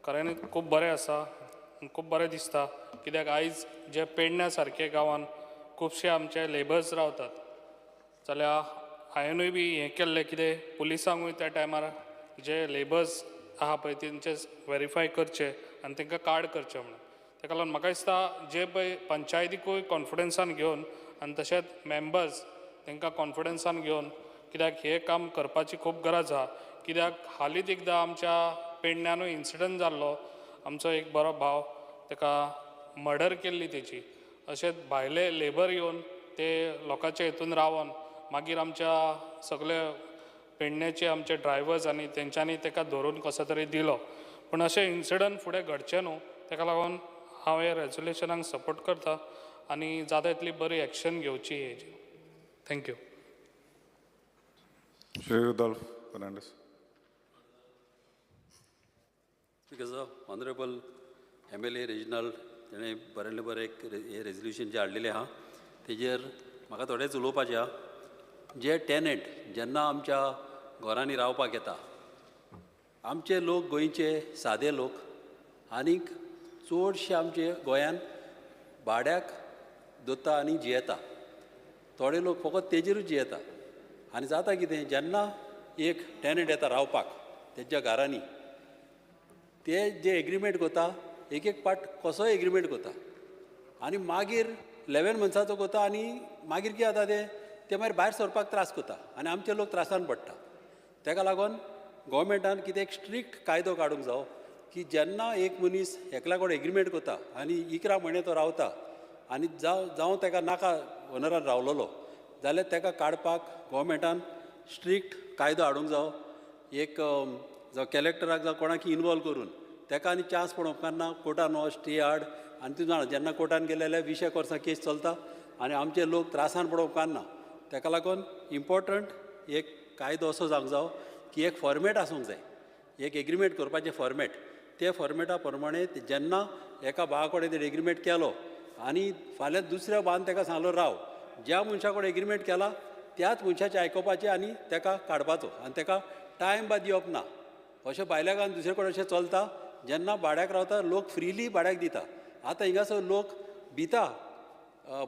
खऱ्यांनी खूब बरें आसा आनी खूब बरें दिसता. कित्याक आयज जे पेडण्या सारके गांवान खुबशे आमचे लेबर्स रावतात, जाल्यार हांवेनूय बी हें केल्लें कितें पुलिसांकूय त्या टायमार जे लेबर्स आहा पळय तेंचे वेरीफाय करचे आनी तांकां कार्ड करचें म्हणून. ताका लागून म्हाका दिसता जे पळय पंचायतीकूय कॉन्फिडन्सान घेवन आनी तशेंच मेंबर्स तांकां कॉन्फिडन्सान घेवन, कित्याक हें काम करपाची खूब गरज आहा. कित्याक हालींच एकदां आमच्या पेडण्यानूय इन्सिडंट जाल्लो, आमचो एक बरो भाव ताका मर्डर केल्ली तेची. अशेंच भायले लेबर येवन ते लोकांचे हितून रावन मागीर आमच्या सगळे पेडण्याचे आमचे ड्रायवर्स आनी तेंच्यांनी ताका धरून कसो तरी दिलो. पूण अशें इन्सिडंट फुडें घडचें न्हू, ताका लागून हांव हे रेजोल्युशनाक सपोर्ट करता आनी जाता तितली बरी एक्शन घेवची हेजी. Thank you. Shri Rudolf Fernandes. Speaker sir, honourable MLA Reginald तेणें बरें बरें एक हें रेजोल्युशन जें हाडलेलें आहा तेजेर म्हाका थोडेंच उलोवपाचें आहा. जे टेनंट जेन्ना आमच्या घरांनी रावपाक येता, आमचे लोक गोंयचे सादे लोक आनीक चडशे आमचे गोंयान भाड्याक दवरता आनी जियेता. थोडे लोक फकत तेजेरूच जियेता आनी जाता कितें, जेन्ना एक टेनंट येता रावपाक तेंच्या घरांनी, ते जे एग्रीमेंट करता एक एक पाट कसोय एग्रीमेंट करता आनी मागीर 11 मंथ्साचो करता आनी मागीर कितें जाता ते मागीर भायर सरपाक त्रास करता आनी आमचे लोक त्रासान पडटा. ताका लागून गोवोरमेंटान कितें एक स्ट्रिक्ट कायदो काडूंक जावो की जेन्ना एक मनीस एकल्या कडेन एग्रीमेंट करता आनी 11 म्हयने तो रावता आनी जावं ताका नाका ओनरान रावलेलो जाल्यार ताका काडपाक गोवोरमेंटान स्ट्रिक्ट कायदो हाडूंक जावो. एक जावं कलेक्टराक जावं कोणाक इनवॉल्व करून ताका आनी चान्स पडोवंक उपकारना कोर्टान वच स्टे हाड. आनी तूं जाणा जेन्ना कोर्टान गेले जाल्यार 20 वर्सां केस चलता आनी आमचे लोक त्रासान पडोवंक उपकारना. ताका लागून इम्पोर्टंट एक कायदो असो जावंक जावो की एक फॉर्मेट आसूंक जाय, एक एग्रीमेंट करपाचें फॉर्मेट, ते फॉर्मेटा प्रमाणे जेन्ना एका भावा कडेन एग्रीमेंट केलो आनी फाल्यां दुसऱ्या बान ताका सांगलो राव, ज्या मनशा कडेन एग्रीमेंट केला त्याच मनशाचें आयकुपाचें आनी ताका काडपाचो आनी ताका टायम बा दिवप ना. अशें भायल्या गांवांत दुसरे कडेन अशें चलता. जेन्ना भाड्याक रावता लोक फ्रिली भाड्याक दिता. आतां हिंगासर लोक भिता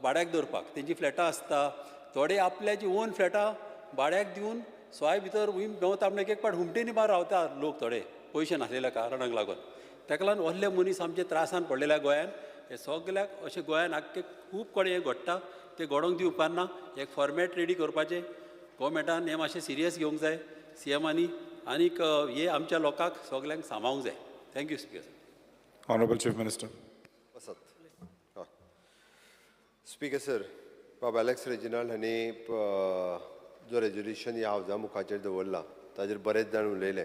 भाड्याक दवरपाक, तेंची फ्लॅटां आसता, थोडे आपल्याची ओन फ्लॅटां भाड्याक दिवन सोय भितर हुंय भोंवता. म्हण एक एक पाट हुमटेनी बार रावता लोक थोडे पयशे नासलेल्या कारणाक लागून. ताका लागून असले मनीस आमचे त्रासान पडलेल्या गोंयान. हे सगल्याक अशें गोंयान आख्खे खूब कडेन हें घडटा, तें घडोवंक दिवपाक ना. एक फॉर्मेट रेडी करपाचें गोवोरमेंटान हें मातशें सिरियस घेवंक जाय सीएमांनी, आनीक हे आमच्या लोकांक सगल्यांक सांबाळूंक जाय. Thank you speaker sir. Honourable chief minister. वसत स्पीकर सर, बाब एलेक्स रेजिनाल्ड हांणी जो रेजोल्युशन ह्या हावजा मुखाचेर दवरला ताजेर बरेच जाण उलयले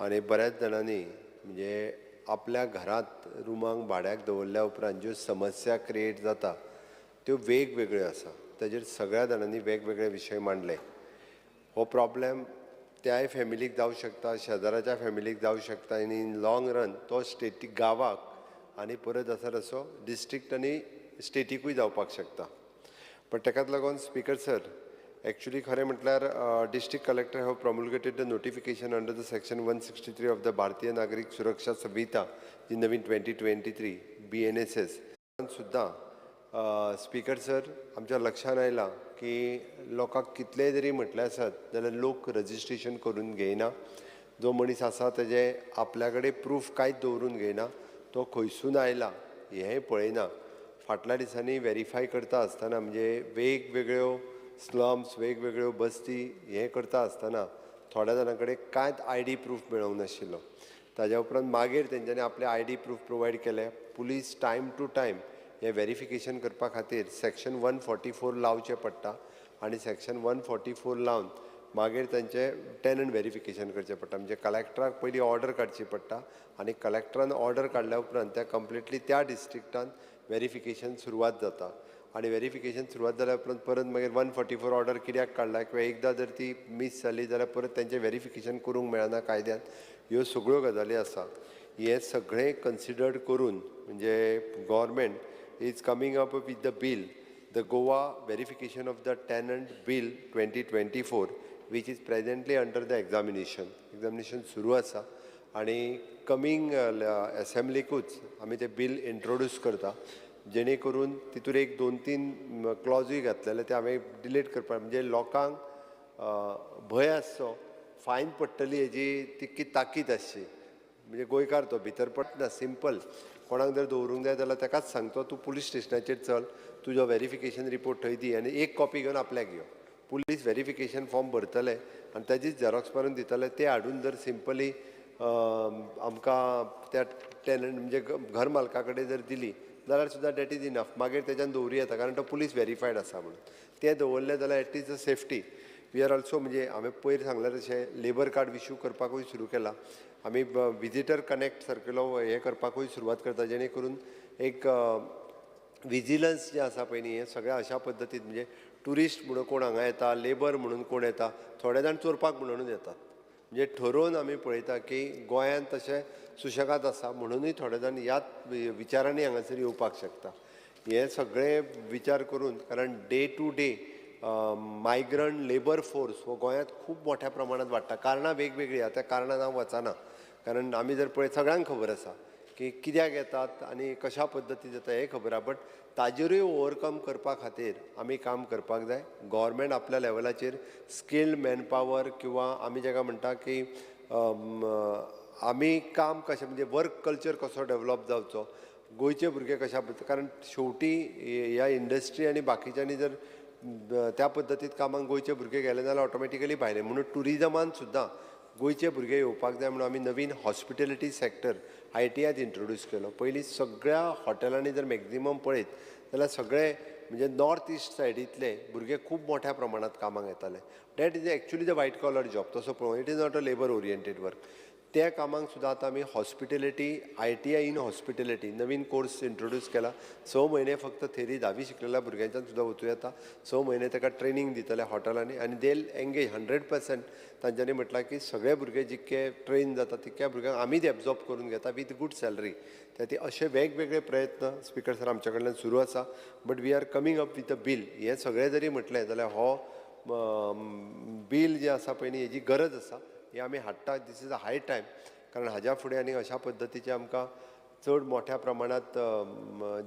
आनी बऱ्याच जाणांनी म्हणजे आपल्या घरांत रुमांक भाड्याक दवरल्या उपरांत ज्यो समस्या क्रिएट जाता त्यो वेगवेगळ्यो आसा. ताजेर सगळ्या जाणांनी वेगवेगळे विशय मांडले. हो प्रॉब्लेम त्याय फॅमिलीक जावं शकता, शेजाराच्या फॅमिलीक जावं शकता आनी इन लाँग रन तो स्टेटीक, गांवाक आनी परत आसा तसो डिस्ट्रिक्ट आनी स्टेटिकूय जावपाक शकता. पण ताकाच लागून स्पीकर सर, एक्चुली खरें म्हटल्यार district collector have promulgated the notification under the section 163 of the Bharatiya Nagarik Suraksha Sanhita ji Naveen 2023 BNSS सुद्दां. स्पीकर सर, आमच्या लक्षान आयलां की लोकांक कितलेंय जरी म्हटलें आसत जाल्यार लोक रजिस्ट्रेशन करून घेयना. जो मनीस आसा तेजे आपल्या कडेन प्रूफ कांयच दवरून घेयना, तो खंयसून आयला हेंय पळयना. फाटल्या दिसांनी वेरीफाय करता आसतना म्हणजे वेगवेगळ्यो स्लम्स, वेगवेगळ्यो बस्ती हें करता आसतना थोड्या जाणां कडेन कांयच I D proof मेळोंक नाशिल्लो. ताज्या उपरांत मागीर तेंच्यांनी आपले I D proof provide केले. पुलीस टायम टू टायम हें वेरिफिकेशन करपा खातीर सेक्शन 144 लावचें पडटा आनी सेक्शन 144 लावन मागीर तेंचें टेनंट वेरिफिकेशन करचें पडटा. म्हणजे कलेक्टराक पयलीं ऑर्डर काडची पडटा आनी कलेक्टरान ऑर्डर काडल्या उपरांत त्या कंप्लिटली त्या डिस्ट्रिक्टान वेरिफिकेशन सुरवात जाता आनी वेरिफिकेशन सुरवात जाल्या उपरांत परत मागीर 144 ऑर्डर कित्याक काडला किंवा एकदां जर ती मीस जाली जाल्यार परत तेंचें वेरिफिकेशन करूंक मेळना कायद्यान. ह्यो सगळ्यो गजाली आसा. हें सगळें कन्सिडर्ड करून म्हणजे government is coming up with the bill, the Goa verification of the tenant bill 2024, which is presently under the examination. Examination सुरू आसा आनी कमींग एसेंब्लीकूच आमी तें बील इंट्रोड्यूस करता, जेणे करून तितूर एक 2-3 क्लॉजूय घातलेले ते हांवें डिलीट करपाक, म्हणजे लोकांक भंय आसचो, फायन पडटली हेजी तितकी ताकीद आसची. म्हणजे गोंयकार तो भितर पडना, सिंपल कोणाक जर दवरूंक जाय जाल्यार ताकाच सांगतो तूं पुलीस स्टेशनाचेर चल, तुजो वेरिफिकेशन रिपोर्ट थंय दी आनी एक कॉपी घेवन आपल्याक यो. पुलीस वेरिफिकेशन फॉर्म भरतले आनी ताजीच झेरॉक्स मारून दितले. ते हाडून जर सिंपली आमकां त्या टेनंट म्हणजे घर मालका कडेन जर दिली जाल्यार सुद्दां that is enough. मागीर तेज्यान दवरूं येता कारण तो पुलीस वेरीफायड आसा म्हणून. तें दवरलें जाल्यार at least a safety. We are also म्हणजे हांवें पयर सांगलें तशें लेबर कार्ड इशू करपाकूय सुरू केलां. आमी विजिटर कनेक्ट सारकेलो हें करपाकूय सुरवात करता, जेणे करून एक विजिलन्स जें आसा पळय न्ही हें सगळें अशा पद्दतीन म्हणजे ट्युरिस्ट म्हणून कोण हांगा येता, लेबर म्हणून कोण येता, थोडे जाण चोरपाक म्हणूनच येतात. म्हणजे ठरोवन आमी पळयता की गोंयांत तशें सुशेगाद आसा म्हणुनूय थोडे जाण ह्याच विचारांनी हांगासर येवपाक शकता. हें सगळें विचार करून, कारण day to day migrant labour force हो गोंयांत खूब मोठ्या प्रमाणांत वाडटा. कारणां वेगवेगळीं आसा, त्या कारणान हांव वचना, कारण आमी जर पळयत सगळ्यांक खबर आसा की कित्याक येतात आनी कशा पद्दतीन येता हें खबर आसा. बट ताजेरूय ओवरकम करपा खातीर आमी काम करपाक जाय. गव्हर्मेंट आपल्या लेवलाचेर स्किल्ड मॅनपावर किंवा आमी जाका म्हणटा की आमी काम कशें म्हणजे वर्क कल्चर कसो डेवलप जावचो, गोंयचे भुरगे कशा पद्दतीन, कारण शेवटी ह्या इंडस्ट्री आनी बाकीच्यांनी जर त्या पद्दतीत कामाक गोंयचे भुरगे गेले जाल्यार ऑटोमॅटिकली भायले. म्हणून ट्युरिजमान सुद्दां गोंयचे भुरगे येवपाक जाय म्हणून आमी नवीन हॉस्पिटेलिटी सॅक्टर ITIत इंट्रोड्यूस केलो. पयलीं सगळ्या हॉटेलांनी जर मॅक्झिमम पळयत जाल्यार सगळे म्हणजे नॉर्थ इस्ट सायडींतले भुरगे खूब मोठ्या प्रमाणांत कामाक येताले. That is actually the white collar job तसो पळोवंक, it is not a labour oriented work. त्या कामांक सुद्दां आतां आमी hospitality ITI in hospitality Naveen course introduce केला. 6 म्हयने फक्त थेरी 10वी शिकलेल्या भुरग्यांच्यान सुद्दां वचूं येता. 6 म्हयने ताका ट्रेनींग दितले हॉटेलांनी आनी they engage 100%. तांच्यांनी म्हटलां की सगळे भुरगे जितके ट्रेन जाता तितक्या भुरग्यांक आमीच एब्जॉर्ब करून घेता विथ गूड सॅलरी. त्या खातीर अशे वेगवेगळे प्रयत्न स्पिकर सर आमच्या कडल्यान सुरू आसा. But we are coming up with a bill. हें सगळें जरी म्हटलें जाल्यार हो बील जें आसा पळय न्ही हेजी गरज आसा, हे आमी हाडटा. This is a high time, कारण हाज्या फुडें आनी अशा पद्दतीचे आमकां चड मोठ्या प्रमाणांत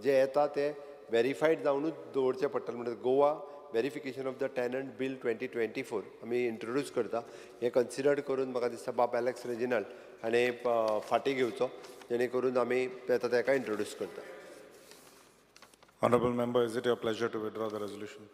जे येता ते वेरीफायड जावनूच दवरचें पडटलें. म्हणटा Goa verification of the tenant bill 2024 आमी इंट्रोड्यूस करता. हें कन्सिडर करून म्हाका दिसता बाब एलेक्स रेजिनाल्ड हाणें फाटीं घेवचो, जेणे करून आमी आतां ताका इंट्रोड्यूस करता. Honorable member, is it your pleasure to withdraw the resolution?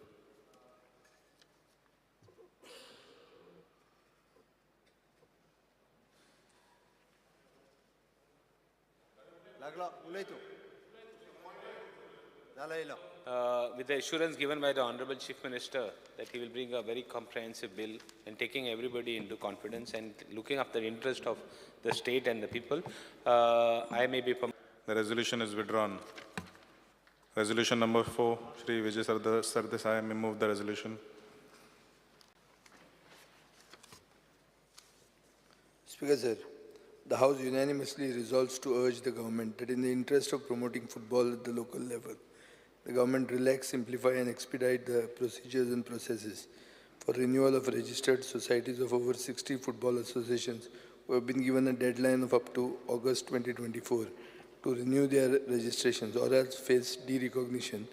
With the assurance given by the Honorable Chief Minister that he will bring a very comprehensive bill and taking everybody into confidence and looking after the interest of the state and the people, I may be permitted. The resolution is withdrawn. Resolution number 4, Shri Vijay Sardesai may move the resolution. Speaker sir, the House unanimously resolves to urge the government that in the interest of promoting football at the local level, the government relax, simplify and expedite the procedures and processes for renewal of registered societies of over 60 football associations who have been given a deadline of up to August 2024 to renew their registrations or else face derecognition,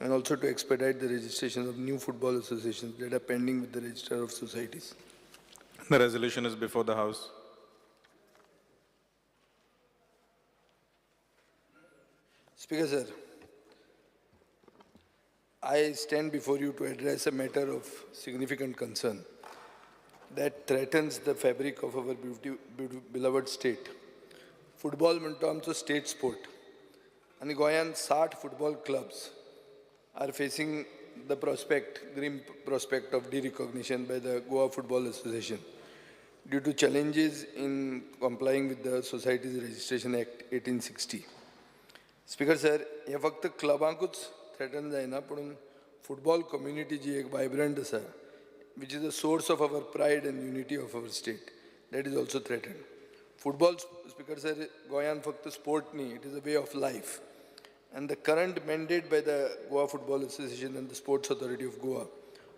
and also to expedite the registration of new football associations that are pending with the Registrar of Societies. The resolution is before the House. Speaker sir, I stand before you to address a matter of significant concern that threatens the fabric of our beloved state. Football म्हणतो आमचो state sport, आनी गोंयांत 60 football clubs are facing the prospect, grim prospect of derecognition by the Goa Football Association due to challenges in complying with the Societies Registration Act 1860. Speaker sir, हे फक्त क्लबांकूच threaten जायना, पूण football community जी एक vibrant आसा, which is a source of our pride and unity of our state, that is also threatened. Football, Speaker sir, गोंयांत फक्त sport न्ही, it is a way of life. And the current mandate by the Goa Football Association and the Sports Authority of Goa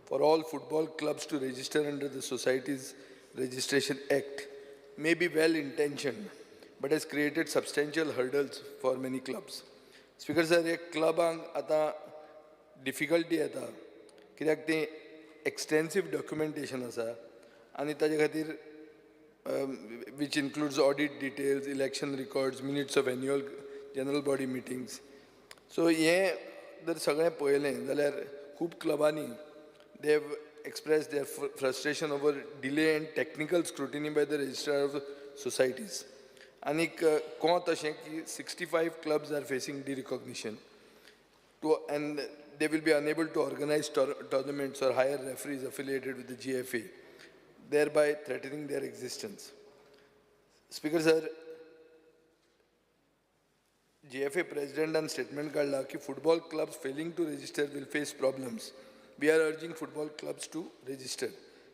for all football clubs to register under the Societies Registration Act may be well intentioned, but has created substantial hurdles for many clubs. Speaker sir, हे क्लबांक आतां difficulty येता कित्याक तें एक्सटेन्सीव documentation आसा आनी ताजे खातीर which includes audit details, election records, minutes of annual general body meetings. So हें जर सगळें पळयलें जाल्यार खूब क्लबांनी they have expressed their frustration over delay and technical scrutiny by the Registrar of Societies. आनीक कोंत अशें की 65 clubs are facing derecognition and they will be unable to organize tournaments or hire referees affiliated with the GFA, thereby threatening their existence. Speaker sir, GFA president and statement काडला की football clubs failing to register will face problems. We are urging football clubs to register.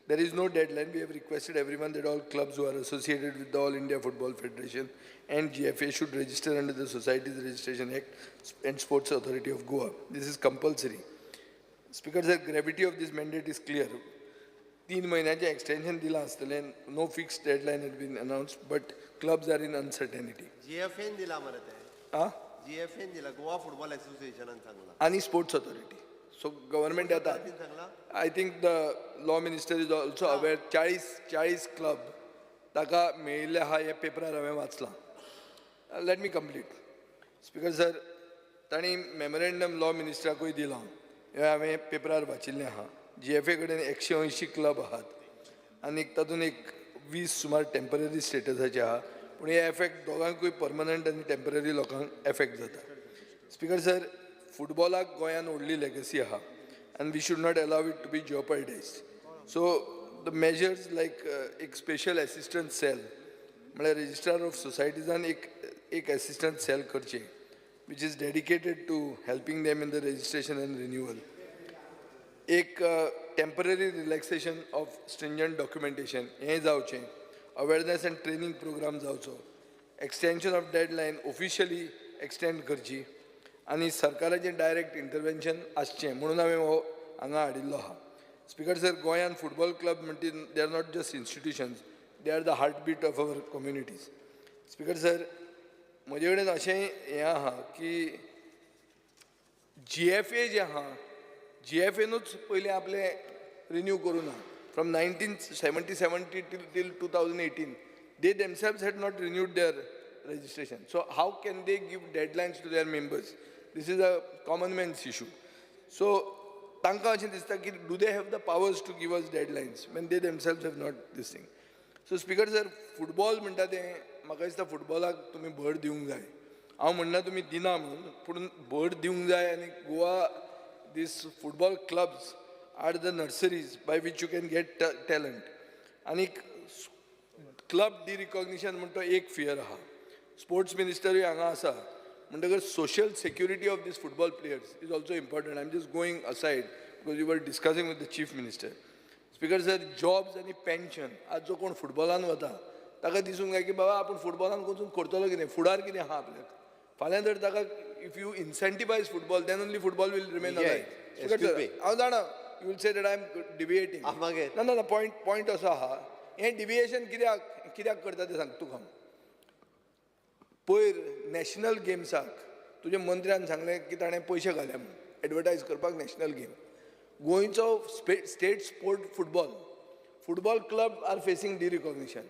There is no deadline. We have requested everyone that all clubs who are associated with the All India Football Federation and GFA should register under the Societies Registration Act and Sports Authority of Goa. This is compulsory. Speaker sir, gravity of this mandate is clear. 3 म्हयन्याचें extension दिलां आसतलें, no fixed deadline has been announced, but clubs are in uncertainty. GFA दिला मरे ते. Ah? GFA दिला, Goa football असोसिएशनान सांगला. आनी sports authority. So government येता. I think the law minister is also aware. 40 club ताका मेळिल्ले आहा हे पेपरार हांवें वाचलां. Let me complete. Speaker sir, तांणी मेमोरेंडम लॉ मिनिस्टराकूय दिलां, हें हांवें पेपरार वाचिल्लें आहा. GFA कडेन 180 क्लब आहात आनी तातूंत एक 20 सुमार टेंपररी स्टेटसाचे आहा, पूण हे एफेक्ट दोगांकूय परमनंट आनी टेंपररी लोकांक एफेक्ट जाता. स्पिकर सर, फुटबॉलाक गोंयान व्हडली लेगसी आहा and we should not allow it to be jeopardized. So the measures like एक स्पेशल एसिस्टन्स सेल म्हळ्यार रजिस्ट्रार ऑफ सोसायटीजान एक एक एसिस्टंट सेल करचें which is dedicated to helping them in the registration and renewal. एक temporary relaxation of stringent documentation हें जावचें, awareness and training programme जावचो, extension of deadline officially extend करची आनी सरकाराचें डायरेक्ट इंटरवेन्शन आसचें म्हणून हांवें हो हांगा हाडिल्लो आहा. स्पिकर सर, गोंयान फुटबॉल क्लब म्हणटी they are not just institutions, they are the heartbeat of our communities. Speaker sir, म्हजे कडेन अशें हें आहा की जीएफए जें आहा, जीएफएनूच पयलीं आपलें रिन्यू करूं ना. From 1977 till 2018 they themselves had not renewed their registration. So how can they give deadlines to their members? This is a common man's issue. So तांकां अशें दिसता की do they have the powers to give us deadlines when they themselves have not this thing. So speaker sir, football म्हणटा तें म्हाका दिसता फुटबॉलाक तुमी भर दिवंक जाय. हांव म्हणना तुमी दिना म्हणून, पूण भर दिवंक जाय. आनी Goa these football clubs are the nurseries by which you can get talent. आनीक क्लब डिरिकॉग्निशन म्हण तो एक फियर आहा. स्पोर्ट्स मिनिस्टरूय हांगा आसा म्हणटकच social security of these football players is also important. I am just going aside because you were discussing with the chief minister. Speaker sir, jobs आनी pension, आज जो कोण फुटबॉलान वता ताका दिसूंक जाय की बाबा आपूण फुटबॉलान वचून करतलो कितें, फुडार कितें आहा आपल्याक. फाल्यां जर ताका if you incentivize football then only football will remain alive. Excuse me. हांव जाणा you will say that I am deviating. मागीर ना ना ना, पॉयंट असो आहा, हें डिविएशन कित्याक कित्याक करता तें सांगता तुका हांव. पयर नॅशनल गेम्साक तुज्या मंत्र्यान सांगलें की ताणें पयशे घाले म्हूण एडवर्टायज करपाक नॅशनल गेम. गोंयचो state sport football, football club are facing derecognition.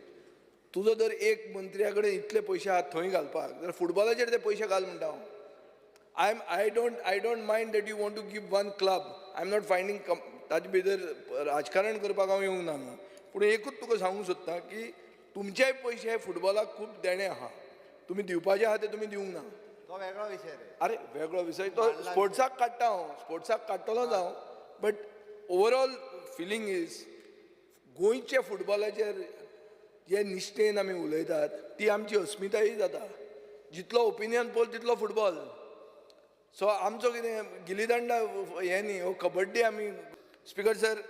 तुजो जर एक मंत्र्या कडेन इतले पयशे आहात थंय घालपाक जाल्यार फुटबॉलाचेर ते पयशे घाल म्हणटा हांव. I don't mind that you want to give one club. I am not finding ताजे भितर राजकारण करपाक हांव येवंक ना हांगा. पूण एकूच तुका सांगूंक सोदता की तुमचेय पयशे फुटबॉलाक खूब देणें आहा, तुमी दिवपाचे आहा ते तुमी दिवंक ना. तो वेगळो विशय रे. अरे वेगळो विशय तो स्पोर्ट्साक काडटा हांव, स्पोर्ट्साक काडटलोच हांव, बट ओवरऑल फिलींग is गोंयच्या फुटबॉलाचेर जे निश्ठेन आमी उलयतात ती आमची अस्मिताय जाता. जितलो ओपिनियन पोल तितलो फुटबॉल. सो आमचो कितें गिली दांडा हें न्ही, हो कबड्डी आमी. स्पिकर सर,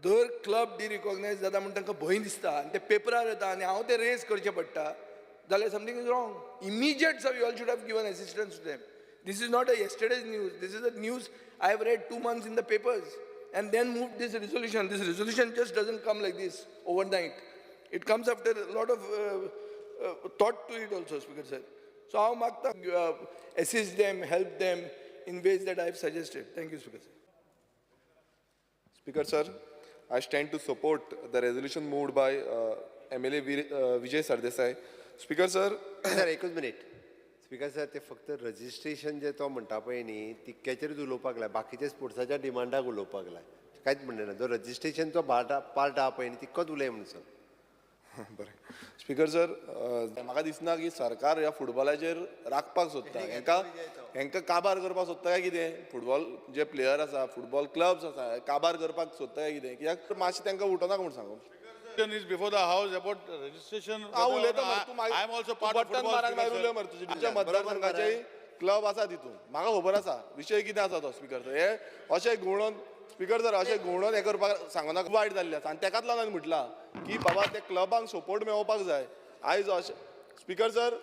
दर क्लब डिरिकॉग्नायज जाता म्हूण तांकां भंय दिसता आनी ते पेपरार येता आनी हांव ते रेज करचें पडटा जाल्यार something is wrong. Immediate sir, you all should have given assistance to them. This is not a yesterday's news. This is a news I have read 2 months in the papers and then move this resolution. This resolution just doesn't come like this overnight. It comes after a lot of thought to it also, Speaker sir. So हांव मागता assist them, help them in ways that I have suggested. Thank you, Speaker sir. Speaker sir, I stand to support the resolution moved by MLA Vijay Sardesai. Speaker sir, sir एकूच minute. Speaker sir, ते फक्त registration जे तो म्हणटा पळय न्ही तितक्याचेरूच उलोवपाक लाय, बाकीचे स्पोर्ट्साच्या डिमांडाक उलोवपाक लाय, कांयच म्हणणें ना. जो रजिस्ट्रेशनचो पार्ट आहा पळय न्ही तितकोच उलय म्हणून सर. बरें स्पिकर सर, म्हाका दिसना की सरकार ह्या फुटबॉलाचेर राखपाक सोदता, हेंकां काबार करपाक सोदता काय कितें. फुटबॉल जे प्लेयर आसा, फुटबॉल क्लब्स आसा, काबार करपाक सोदता काय कितें, कित्याक मातशें तांकां उठोवनाका म्हूण सांगू. Is before the house about registration. हांव उलयता मरे, तूं I am also part of button मारून मागीर उलय मरे. तुज्या मतदारसंघाचेय क्लब आसा तितून म्हाका खबर आसा विशय कितें आसा तो. स्पिकर सर, हे अशें घुंवडोन स्पिकर सर अशें घुंवडोन हें करपाक सांगना, वायट जाल्लें आसा. आनी तेकाच लागून हांवें म्हटलां की बाबा ते क्लबांक सपोर्ट मेळोवपाक जाय. आयज अशें स्पिकर सर